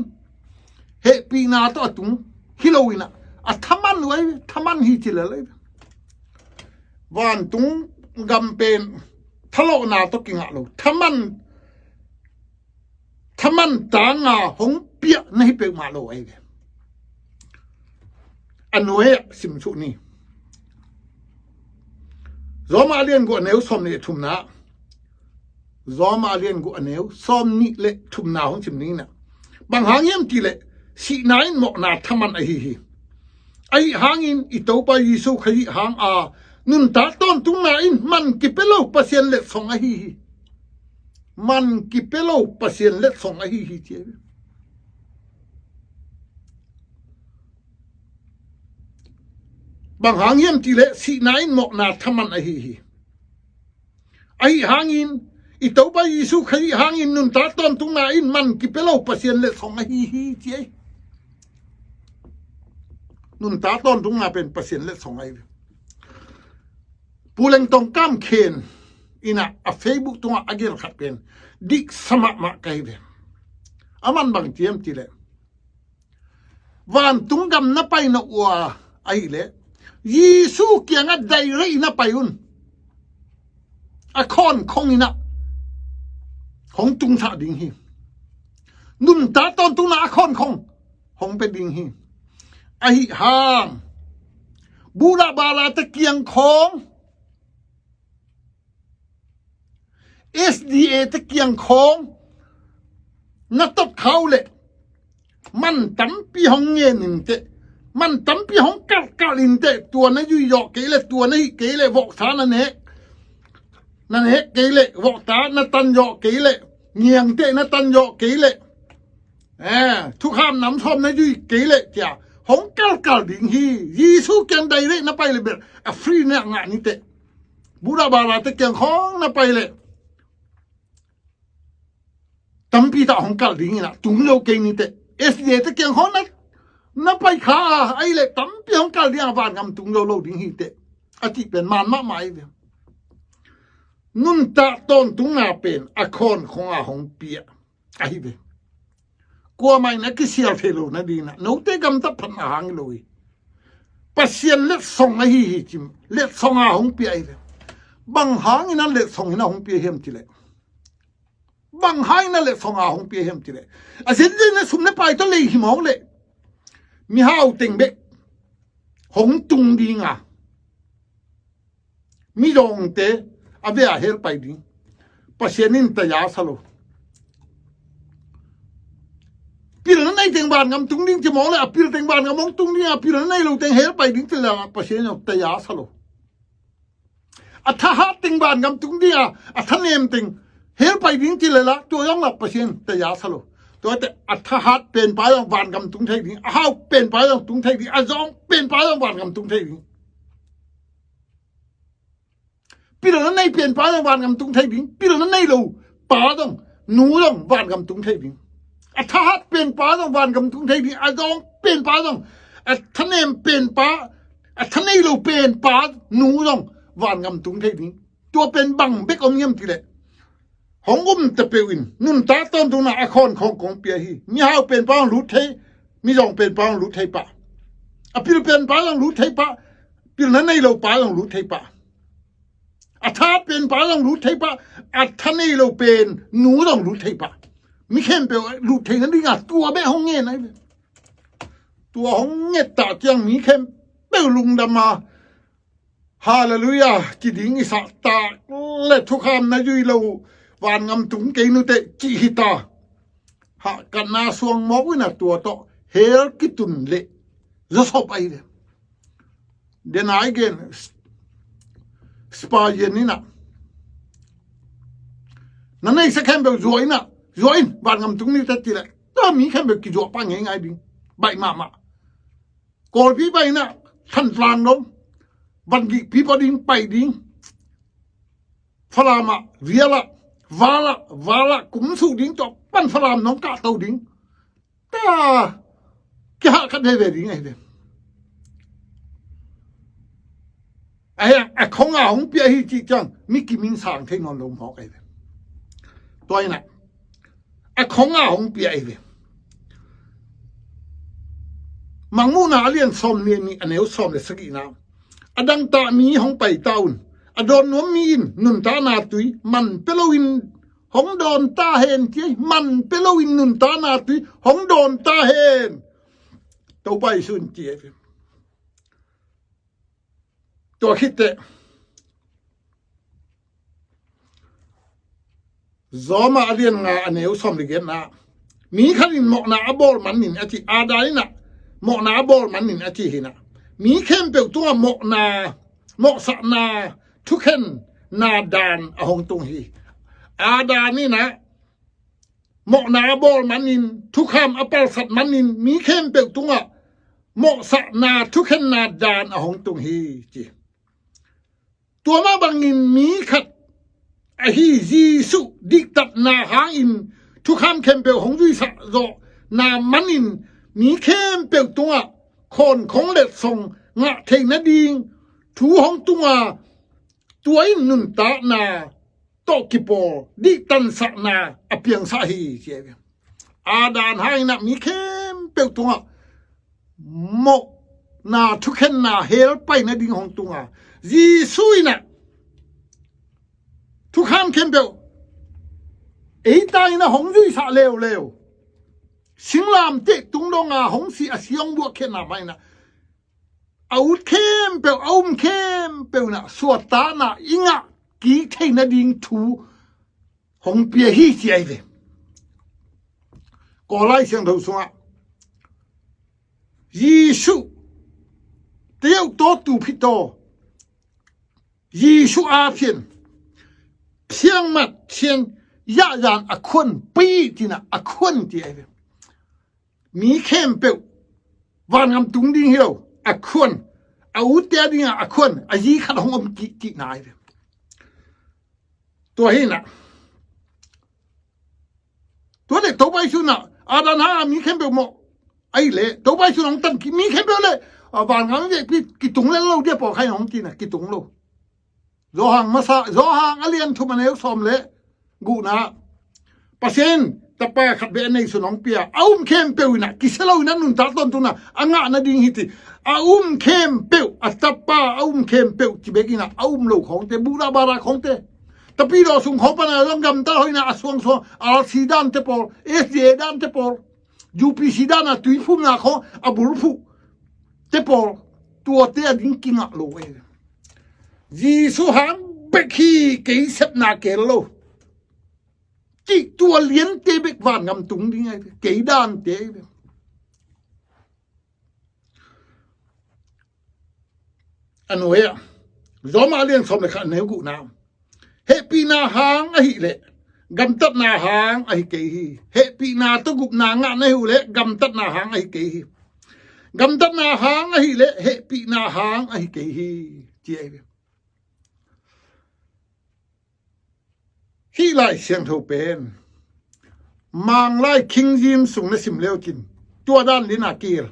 hehpihna tawh a tung hi lo in a, a thaman uh ei ve, thaman hi ci lel ei ve. Vantung gam pen thalawhna tawh kingah lo, thaman thaman tanga hong piah na hi peuhmah lo ei ve. A nuai-ah sim suh ni. Roma a lian guk a neu sawm nih le thumna. Roma a lian guk a neu sawm nih le thumna hong sim ning in a, bang hang hiam cih leh sihna in mawhna thaman ahi hi. Ahi hangin i Topa Jesu Khrih hang a nuntak tawntungna in man kipia lo Pasian letsong ahi hi. Man kipia lo Pasian letsong ahi hi, ci hi. Bang hang hiam cih leh sihna in mawhna thaman ahi hi. Ahi hangin i Topa Jesu Khrih hangin nuntak tawntungna in man kipia lo Pasian letsong ahi hi, ci hi. Nuntak tawntungna pen Pasian letsong ahi hi. Pu Lengtong Kam Khen in a, a Facebook tungah a gelh khat pen diksa mahmah ka hi ve. Aman bang ci hiam cih leh, vantung gam na pai na uh a, ahih leh Jesu kiangah direct na pai un. A khawnkhong in a hong tungsak ding hi. Nuntak tawntungna a khawnkhong hong pia ding hi. Ahi hang Buddha bara te kiang khawng, S D A te kiang khawng na tot kha uh leh man tampi hong ngen in teh, man tampi hong kalhkalh in teh, tua na zuih zawh kei leh, tua na hih kei leh, voksa na nek, na nek kei leh, voksa na tan zawh kei leh, ngiangteh na tan zawh kei leh, eh, thukham nam sawm na zuih kei leh, ci-a hong kalhkalh ding hi. Jesu kiang direct na pai leh bel a free na ngah ni teh. Buddha bara te kiang khawng na pai leh tampi tawh hong kalh ding in a, tung lo kei ni teh. S D A te kiang khawng na, na pai kha a, ahih leh tampi hong kalh ding a, vangam tung lo lo ding hi teh, a cih pen man mahmah hi ve. Nuntak tawntungna pen a khawnkhong a hong pia ahi ve. Kuamah in a kisial thei lo nading in a, note gamtat phatna hang hi lo hi. Pasian letsong ahi hi, ci, letsong a hong pia ahi ve. Bang hangin a letsong in a hong pia hiam cih leh, bang hangin a letsong a hong pia hiam cih leh, a zenzen in a sum le pai tawh lei hi mawk leh, mihau teng bek hong tung ding a, midawngte a vei a hel pai ding. Pasian in taya sa lo. Teng vangam tung ding ci mawk le, a pil teng vangam hong tung ding, a pil na nei lo teng hell pai ding ci le, Pasian zong taya sa lo. A thahat teng vangam tung ding a, a thanem teng hell pai ding ci le la, tua zong la Pasian taya sa lo. Tua te a thahat penpa zong vangam tung thei ding, a hau penpa zong tung thei ding, a zawng penpa zong vangam tung thei ding. Pil na nei penpa zong vangam tung thei ding. Pil na nei lo pa zong, nu zong vangam tung thei ding. A thahat penpa zong vangam tung thei ding. A zawng penpa zong, a thanem penpa, a thanei lo penpa, nu zong vangam tung thei ding. Tua pen bang bek om hiam ci le, hong um ta peuh in nuntak tawntungna a khawn khawng kong pia hi. Mihau penpa hong lut thei, mizawng penpa hong lut thei pah. A pil penpa hong lut thei pah, pil na nei lo pa hong lut thei pah. A tha penpa hong lut thei pah, a tha nei lo pen nu hong lut thei pah. Mi khempeuh lut thei nading a tua bek hong ngen ahi ve. Tua hong nget ta ciang mi khempeuh lungdam a, Halleluiah, ci ding i sah tak le thukham na zui lo, vangam tung kei nuteh cih hi ta. Hahkatna suang mawk uh in a tua tawh hell kitun leh zawsop ahi ve. Dena i gen Spurgeon in a, na neihsa khempeuh zuah in a, zuah in, vangam tung niteh ci leh, tua mi khempeuh kizuah pah ngeingai ding. Baih mahmah. Kawlpi pai in a, Thantlang dong, vangikpi pua ding, pai ding. Falam ah, vial ah, val ah, val ah kum suh ding, tua pan Falam nong kahto ding. Ta kihahkat veve ding ahi ve. Ahi a, a khong a hong pia hi cih ciang mi kimin sang thei nawn lo mawk ahi ve. Tua in a, a khong a hong pia ahi ve. Mangmuhna a lian sawm nih, a neu sawm le sagihna. A dangtak mi hong pai ta un. A dawn nuam mi in nuntakna tui man pia loin hong dawn ta hen ci. Man pia loin nuntakna tui hong dawn ta hen. Topa Jesu in ci ahi ve. Tua khit teh Rom a lian nga, a neu sawm le giatna. Mi khat in mawhna a bawl manin a ci, Adam in a mawhna a bawl manin a ci hi in a, mi khempeuh tungah mawhna, mawhsakna, thukhenna daan a hong tung hi. Adam in a mawhna a bawl manin, thukham a palsat manin, mi khempeuh tungah mawhsakna, thukhenna daan a hong tung hi ci. Tua mah bangin mi khat ahi Jesuh diktatna hangin thukham khempeuh hong zuisah zawhna manin mi khempeuh tungah khawnkhong letsong ngah theih nading thu hong tung a, tua in nuntakna tawh kipawl diktansakna a piangsak hi ci ahi ve. Adam hangin a mi khempeuh tungah mawhna, thukhenna, hell pai nading hong tung a, Jesuh in a thukham khempeuh ei ta in a hong zuisah leuleu. Singlamteh tung dong a hong si, a si hong buakkhiatna mah in a, a ut khempeuh, a um khempeuh in a suahtakna i ngah kik theih nading thu hong pia hi ci ahi ve. Kawlai siangtho sungah Jesuh teu tawh tu phit tawh, Jesuh a phian, phiangmat phian, yahyan a khuan pi ci in a, a khuan ci ahi ve. Mi khempeuh vangam tung ding hi lo, a khuan, a utte a dingah a khuan, a zi khat hong om kik, kik nai ve. Tua hi in a, tua le Topa Jesuh in a, Adam hang a mi khempeuh mawh, ahi le Topa Jesuh in hong tan kik, mi khempeuh le, a, vangam vekpi kitung le lo dia, Paul kha in hong ci in a, kitung lo. Johan masa, Johan a lian thum, a neu sawm le gukna. Pasian Tapa khat bek a nei sun hong pia, a um khempeuh in a kisia lo in a nuntak tawntungna a ngah nading hi ci. A um khempeuh, a Tapa a um khempeuh ci bek in a, a um lo khawngte, buhdah bahdah khawngte, tapidaw sung khawng pan a zong gamtat hoih in a, a suangsuang, R C dante pawl, S D A dante pawl, U P C dan a tuiphumna khawng a bulphuhte pawl, tuate a ding kingah lo ahi ve. Jesuh hang bek hi, kei sepna kel lo, cih tua liante bek vangam tung ding ahi ve, kei dante ahi ve. A nuai ah, Roma lian sawm le khat, a neu gukna, hehpihna hang ahih leh gamtatna hang ahi kei hi. Hehpihna tawh gupna ngah na hih uh leh gamtatna hang ahi kei hi. Gamtatna hang ahih leh hehpihna hang ahi kei hi, ci ahi ve. Hih Lai Siangtho pen Manglai King James sung na sim leucin tua dan liana kigel.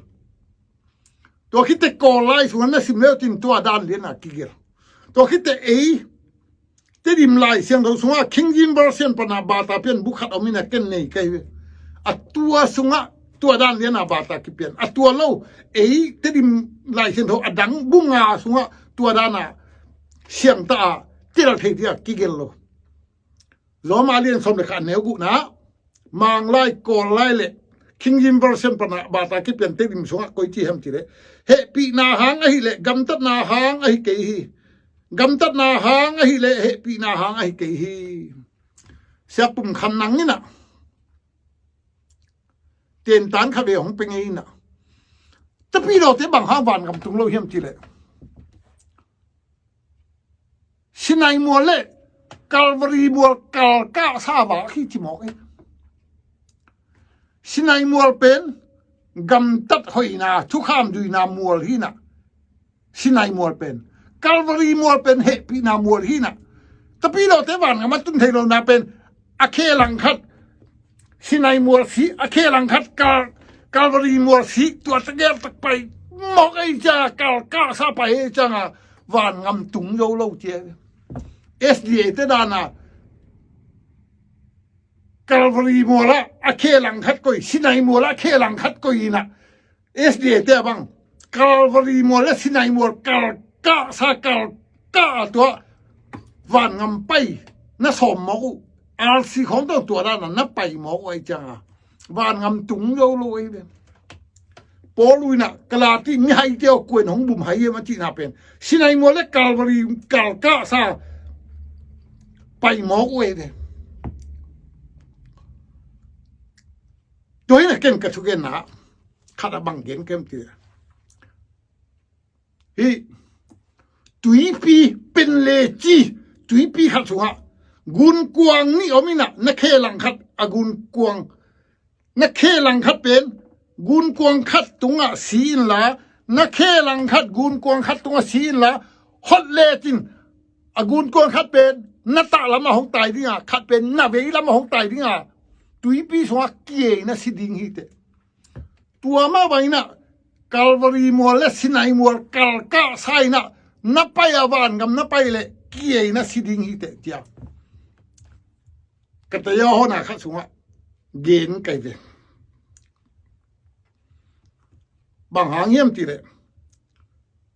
Tua khit teh Kawl lai sungah na sim leucin tua dan liana kigel. Tua khit teh ei Tedim Lai Siangtho sungah King James Version pana bata pian bu khat om ina ken nei ka hi ve. A tua sungah tua dan liana bata kipian. A tua lo, ei Tedim Lai Siangtho a dang bu nga sungah tua dana siangtah a tel thei dia kigel lo. Roma lian sawm le khat, a neu gukna, Manglai, Kawl lai le King James Version pana bata kipian Tedim sungah koi ci hiam cih leh, hehpihna hang ahih leh gamtatna hang ahi kei hi. Gamtatna hang ahih leh hehpihna hang ahi kei hi. Sia Pum Khan Nang ina tentan khat ve hong pia ngei ina, Tapidawte bang hang vangam tung lo hiam cih leh, Sinai mual le Calvary mual kalkahsa vak hi ci mawk e. Sinai mual pen gamtat hoihna, thukham zuihna mual hi ina. Sinai mual pen, Calvary mual pen hehpihna mual hi ina. Tapidawte vangam a tun thei lohna pen a khe langkhat Sinai mual si, a khe langkhat Kal-, Calvary mual si, tua tegel tak pai mawk ei cianga kalkahsa pai ei cianga vangam tung zo lo ci. S D A te dana Calvary mual ah a khe langkhat koi, Sinai mual ah a khe langkhat koi ina, S D A te a bang Calvary mual le Sinai mual kalkahsa kalkah a tua vangam pai na sawm mawk uh. R C khawng tawh tua dana na pai mawk uh ahi cianga vangam tung zo lo ahi ve. Paul uh ina Galati mihaite aw, kua in hong bum hai hiam a cihna pen Sinai mual le Calvary kalkahsa pai mawk uh ahi ve. Tua hi ina ken ka thugenna khat a bang gen kem ti. Hih tuipi, pen le ci, tuipi khat sungah gunkuang nih om ina, na khe langkhat a gunkuang, na khe langkhat pen gunkuang khat tungah si inla, na khe langkhat gunkuang khat tungah si inla, hot lecin a gunkuang khat pen na tah lamah hong tai dinga, khat pen na vei lamah hong tai dinga, tuipi sungah kiei na si ding hi teh. Tua mah bang ina Calvary mual le Sinai mual kalkahsa ina na pai a vangam na pai le kiei na si ding hi teh cia. Ka taya hona khat sungah gen kai ve. Bang hang hiam ti le,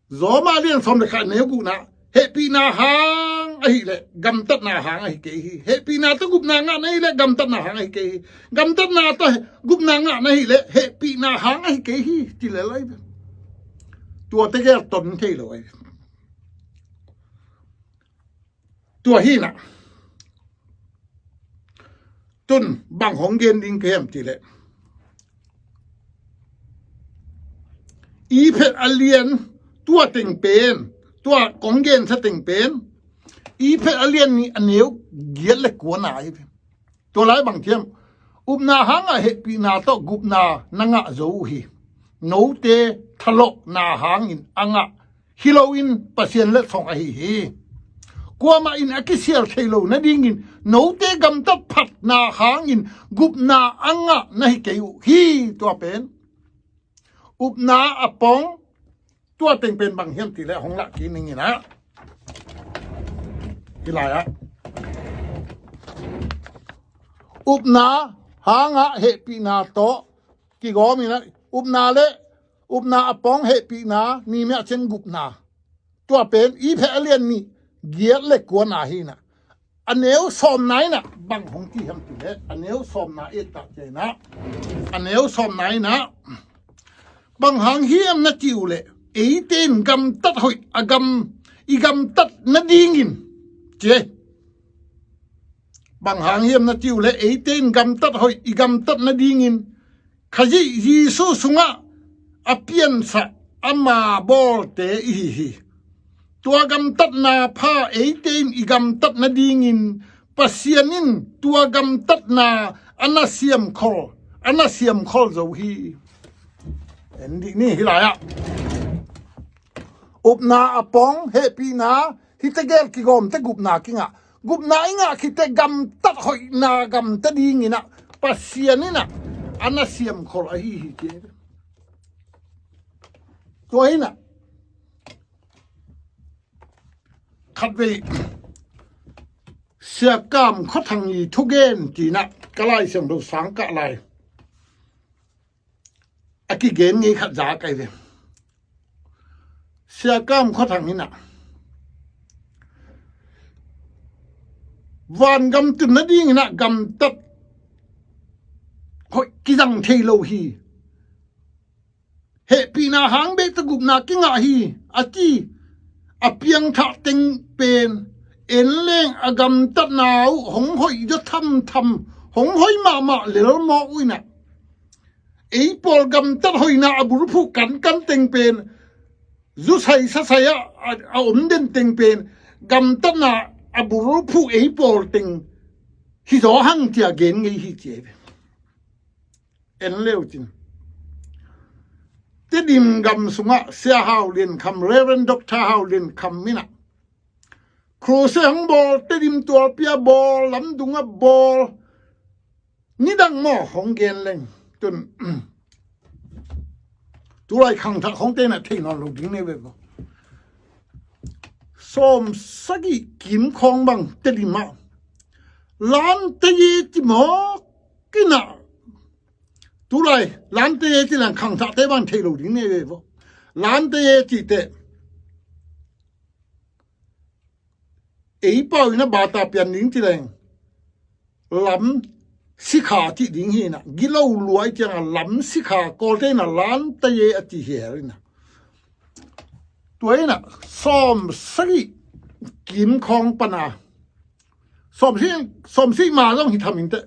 Roma lian sawm le khat, neu gukna, hehpihna hang ahih leh gamtatna hang ahi kei hi. Hehpihna tawh gupna ngah na hih leh gamtatna hang ahi kei hi. Gamtatna tawh gupna ngah na hih leh hehpihna hang ahi kei hi, ci le lai ve. Tua tegel ton thei lo ahi. Tua hi ina, tun bang hong gen ding ka hiam ti le, i phet a lian tua teng pen, tua kong gensa teng pen, i phet a lian nih a neu giat le kua na hi. Tua lai bang thiam, upna hangah hehpihna tawh gupna na ngah zo uh hi. Note thalawhna hangin a ngah hi loin Pasian letsong ahi hi. Kuamah in a kisial thei lo nadingin note gamtat phatna hangin gupna a ngah na hi kei uh hi. Tua pen upna a pong, tua teng pen bang hiam ti le hong lah kik ning ina, hi lai ah upna hangah hehpihna tawh kigawm ina, upna le upna a pong, hehpihna ni mia ciang gupna. Tua pen i phet a lian nih giat le kua na hi ina, a neu sawmna ina bang hong ci hiam ti le, a neu sawmna et tah cia ina, a neu sawmna ina bang hang hiam na ci uh le, eite in gamtat hoih a gam, i gamtat nadingin ci. Bang hang hiam na ci uh le, eite in gamtat hoih i gamtat nadingin Khazih Jesu sungah a piansak ama bawlte i hi hi. Tua gamtatna pha eite in i gamtat nadingin Pasian in tua gamtatna a na siamkhol, a na siamkhol zo hi. En dih ni, hih lai-ah upna a pong, hehpihna, hihte gel kigawmte gupna kingah. Gupna i ngah khit teh gamtat hoihna gamta dingin ah Pasian in ah a na siamkhol ahi hi, ci. Tua hi-in ah khatvei Sia Kam Khua Thang i thugen ci-in ah ka Lai Siangtho sang kah lai a kigen ngei khat za ka hi ve. Sia Kam Khua Thang in ah vangam tun nadingin ah gamtat hoih kizang thei lo hi. Hehpihna hang bek tawh gupna kingah hi, a ci. A piangthak teng pen en leng a gamtatna uh hong hoih zaw thamtham, hong hoih mahmah lel mawk uh in ah, ei pawl gamtat hoihna a bulphuh kankan teng pen, zusai sasai ah a, a om den teng pen, gamtatna a bulphuh ei pawl teng hi zaw hang ci-a gen ngei hi, ci hi ve. En leu cin, Tedim gam sungah Sia Hau Lian Kham, Reverend Doctor Hau Lian Kham in ah crusade hong bawl, Tedim tualpi ah bawl, lamdung ah bawl, nidang maw hong gen leng tun, tulai khangthak khawngte in ah thei nawn lo ding nei ve maw. Sawm sagih kim khawng bang Tedim ah Lante Ye ci mawk in ah, tulai Lante Ye ci leng khangthakte bang thei lo ding nei ve maw. Lante Ye ci teh ei pau in ah bata pian ding ci leng lam sikha cih ding hi-in ah, gilo luai ciangah lam sikha, Kawlte in ah Lante Ye a ci hi hel in ah. Tua in ah sawm sagih kim khawng pan a, sawm sagih, sawm sagih ma zong hi tham in teh,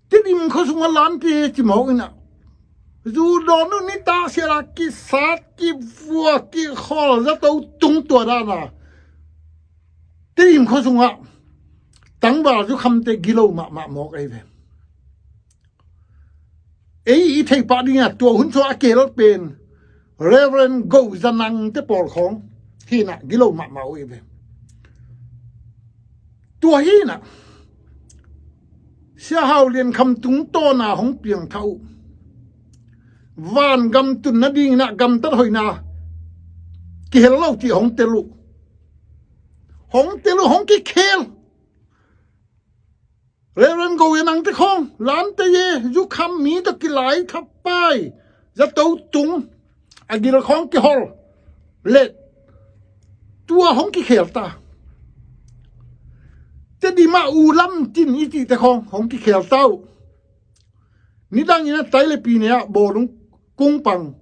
Tedim khua sungah Lante Ye ci mawk in ah, zu dawn uh nitak sial a kisat, kivua, kikhol, zato tung, tua dan a Tedim khua sungah tangval zukhamte gilo mahmah mawk ahi ve. Ei i theih pah ding ah tua hun sungah a kihel pen Reverend Go Za Nang te pawl khawng hi-in ah gilo mahmah uh ahi ve. Tua hi-in ah Sia Hau Lian Kham tungtawn a hong piangthak uh vangam tun nadingin ah gamtat hoihna kihel lo cih hong tel uh, hong tel uh, hong kikhel. Reverend Go Za Nang te khawng, Lante Ye, zukham, mi tawh kilai, thapai, zato tung, a gil khawng kihol, let, tua hong kikhel ta. Tedim ah U Lam Tin i cihte khawng hong kikhel ta uh. Nidangin a tai le pi ne ah bawlung kungpang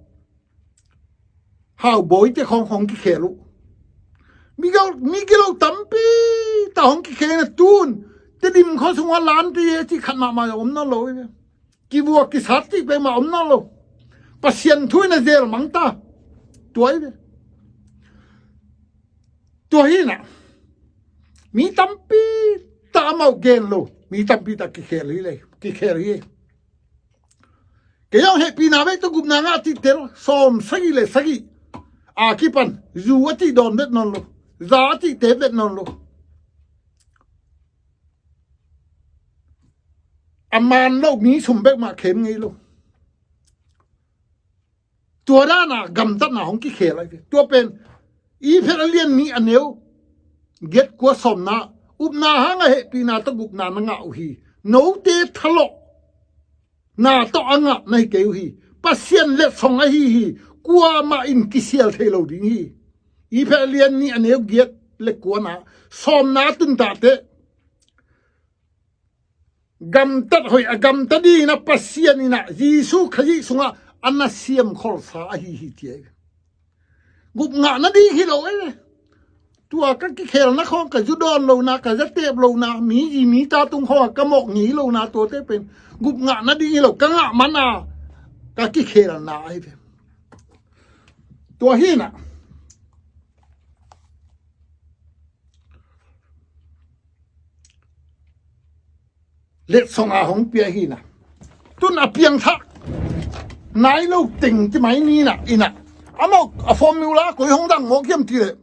Hau Bawi te khawng hong kikhel uh. Mi gilo, mi gilo tampi tak hong kikhel in ah tun Tedim khua sungah Lante Ye cih khat mahmah om nawn lo hi ve. Kivua kisat cih pek mah om nawn lo. Pasian thu in a zel mang ta. Tua hi ve. Tua hi-in ah mi tampi tak amau gen lo, mi tampi tak kikhel hi lei, kikhel hi. Kei zong hehpihna bek tawh gupna ngah cih tel, sawm sagih le sagih a kipan zu a cih dawn vet nawn lo, za a cihte vet nawn lo. A man lo mi sum bek mah khem ngei lo. Tua dan a gamtatna hong kikhel ahi ve. Tua pen Efesa a lian nih a neu giat, kua, sawmna, upna hang a hehpihna tawh gupna na ngah uh hi. Note thalawhna tawh a ngah na hi kei uh hi. Pasian letsong ahi hi. Kuamah in kisial thei lo ding hi. Efesa a lian nih a neu giat le kuana, sawmna tun ta teh, gamtat hoih a gamta dingin ah Pasian in ah Jesu Khazih sungah a na siamkholsa ahi hi, ci hi. Gup ngah nading hi lo e. Tua ka kikhelna khawng, ka zu dawn lohna, ka za teep lohna, mi zi mi ta tung khawng a ka mawk ngei lohna, tuate pen gup ngah nading hi lo, ka ngah man a ka kikhelna ahi ve. Tua hi-in ah Letsong a hong pia hi na. Tun a piangthak nai lo teng ci mai ni na, ina. Amau a formula koi hong dang mawk hiam ti leh,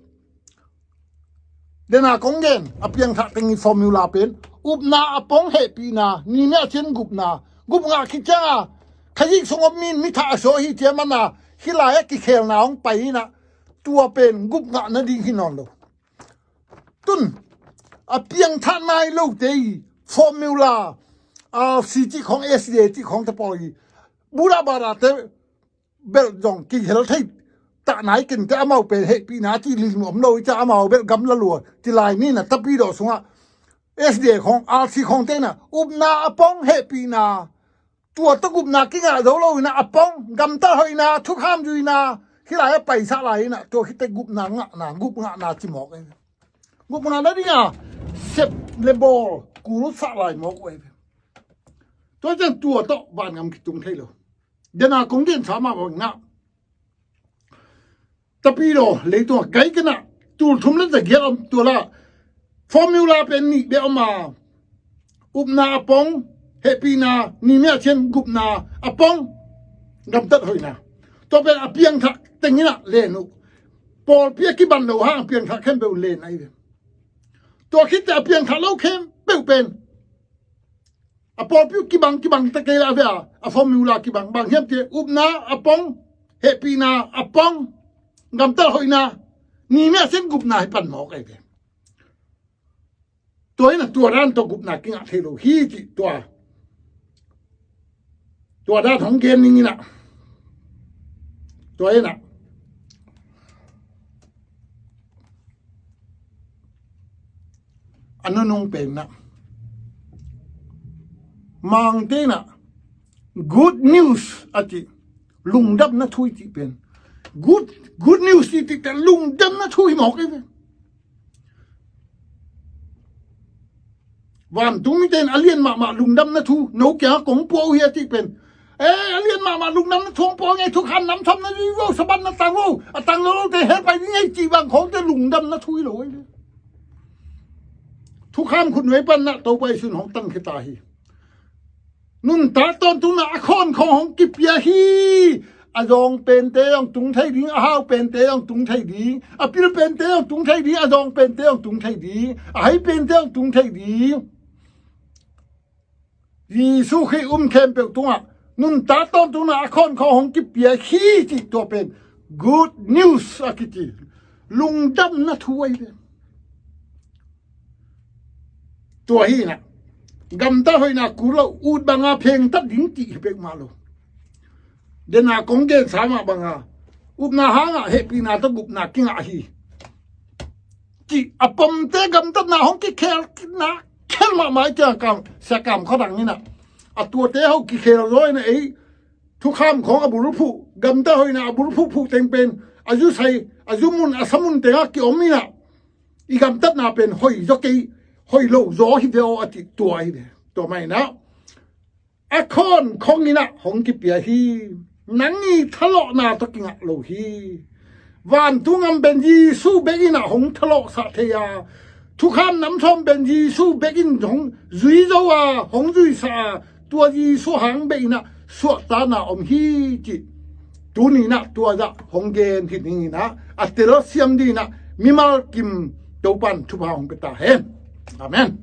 dena kong gen a piangthak teng i formula pen upna a pong, hehpihna ni mia cian gupna. Gup ngah khit cianga Khazih sung om min mi thah a suah hi cia mana, hih lai a kikhelna hong pai ina, tua pen gup ngah nading hi nawn lo. Tun a piangthak nai lote i formula, a si cih khong, S D A cih khong te pawl i, Buddha bara te belh zong kihel thei tah nai kente, amau pen hehpihna cih lim om lo i ca, amau belh gam la lua ci lai ni na. Tapidaw sungah S D A khong, R C khong te na, upna a pong, hehpihna, tua tawh gupna kingah zo lo ina a pong, gamtat hoihna, thukham zuihna, hih lai a paisah lai ina, tua khit teh gupna ngahna, gup ngahna ci mawk ei. Gup ngahna dinga sep le bawl kul sah lai mawk uh ei. Tua ciang tua tawh vangam kitung thei lo. Dena kong gensa mah bang na, tapidaw leitungah gai kena tul thum le za giat om, tua la formula pen nih bek om a, upna a pong, hehpihna ni mia cian gupna a pong, gamtat hoihna. Tua pen a piangthak teng ina len uh. Pawlpi a kibang lo hang a piangthak khempeuh len ahi ve. Tua khit teh a piangthak lo khempeuh pen a pawlpi uh kibang, kibang ta kei la ve a, a formula kibang. Bang hiam cih leh upna a pong, hehpihna a pong, gamtat hoihna ni mia cian gupna hi pan mawk ei ve. Tua ina tua dan tawh gupna kingah thei lo hi cih tua, tua dan hong gen ning ina. Tua ina a nunung pen na, Mangte na good news a cih, lungdamna thu i cih pen, good, good news i cih pen lungdamna thu hi mawk ei ve. Vantung mite in a lian mahmah lungdamna thu no kiangah kong pua uh hi a cih pen, e, a lian mahmah lungdamna thu hong pua ngei, thukham namtham na zui uh, Sabbath na tang uh, a tang lo lote hell pai ding ei cih bang khawngte lungdamna thu hi lo ei ve. Thukham khutnuai pan na Topa Jesu in hong tangkhia ta hi. Nuntak tawntungna a khawn khawng hong kipia hi. A zawng pente zong tung thei ding, a hau pente zong tung thei ding, a pil pente zong tung thei ding, a zawng pente zong tung thei ding, a hai pente zong tung thei ding. Jesu Khrih um khempeuh tungah nuntak tawntungna a khawn khawng hong kipia hi cih tua pen good news a kici, lungdamna thu ahi ve. Tua hi na, gamtat hoihna kul lo, ut banga phengtat ding cih hi peuhmah lo. Dena kong gensa mah banga upna hanga hehpihna tawh gupna kingah hi cih a pomte gamtatna hong kikhel na, khel mahmah i ciang kam, sia kam khuadang ina, a tuate ho kikhel zaw ina ei thukham khawng a bulphuh, gamtat hoihna a bulphuh phuh teng pen a zusai, a zumun, a samun tengah kiom ina, i gamtatna pen hoi zaw kei, hoi lo zaw hi ve aw a cih tua hi ve. Tua mah ina a khawn khawng ina hong kipia hi. Nang i thalawhna tawh kingah lo hi. Vantung gam pen Jesu bek ina hong thalawhsah thei a, thukham namthawm pen Jesu bek in hong zui zo a, hong zuisah a, tua Jesu hang bek ina suahtakna om hi cih tuni ina tua zah hong gen hi ning ina, a telsiam ding ina mimal kim Topan thupha hong pia ta hen. Amen.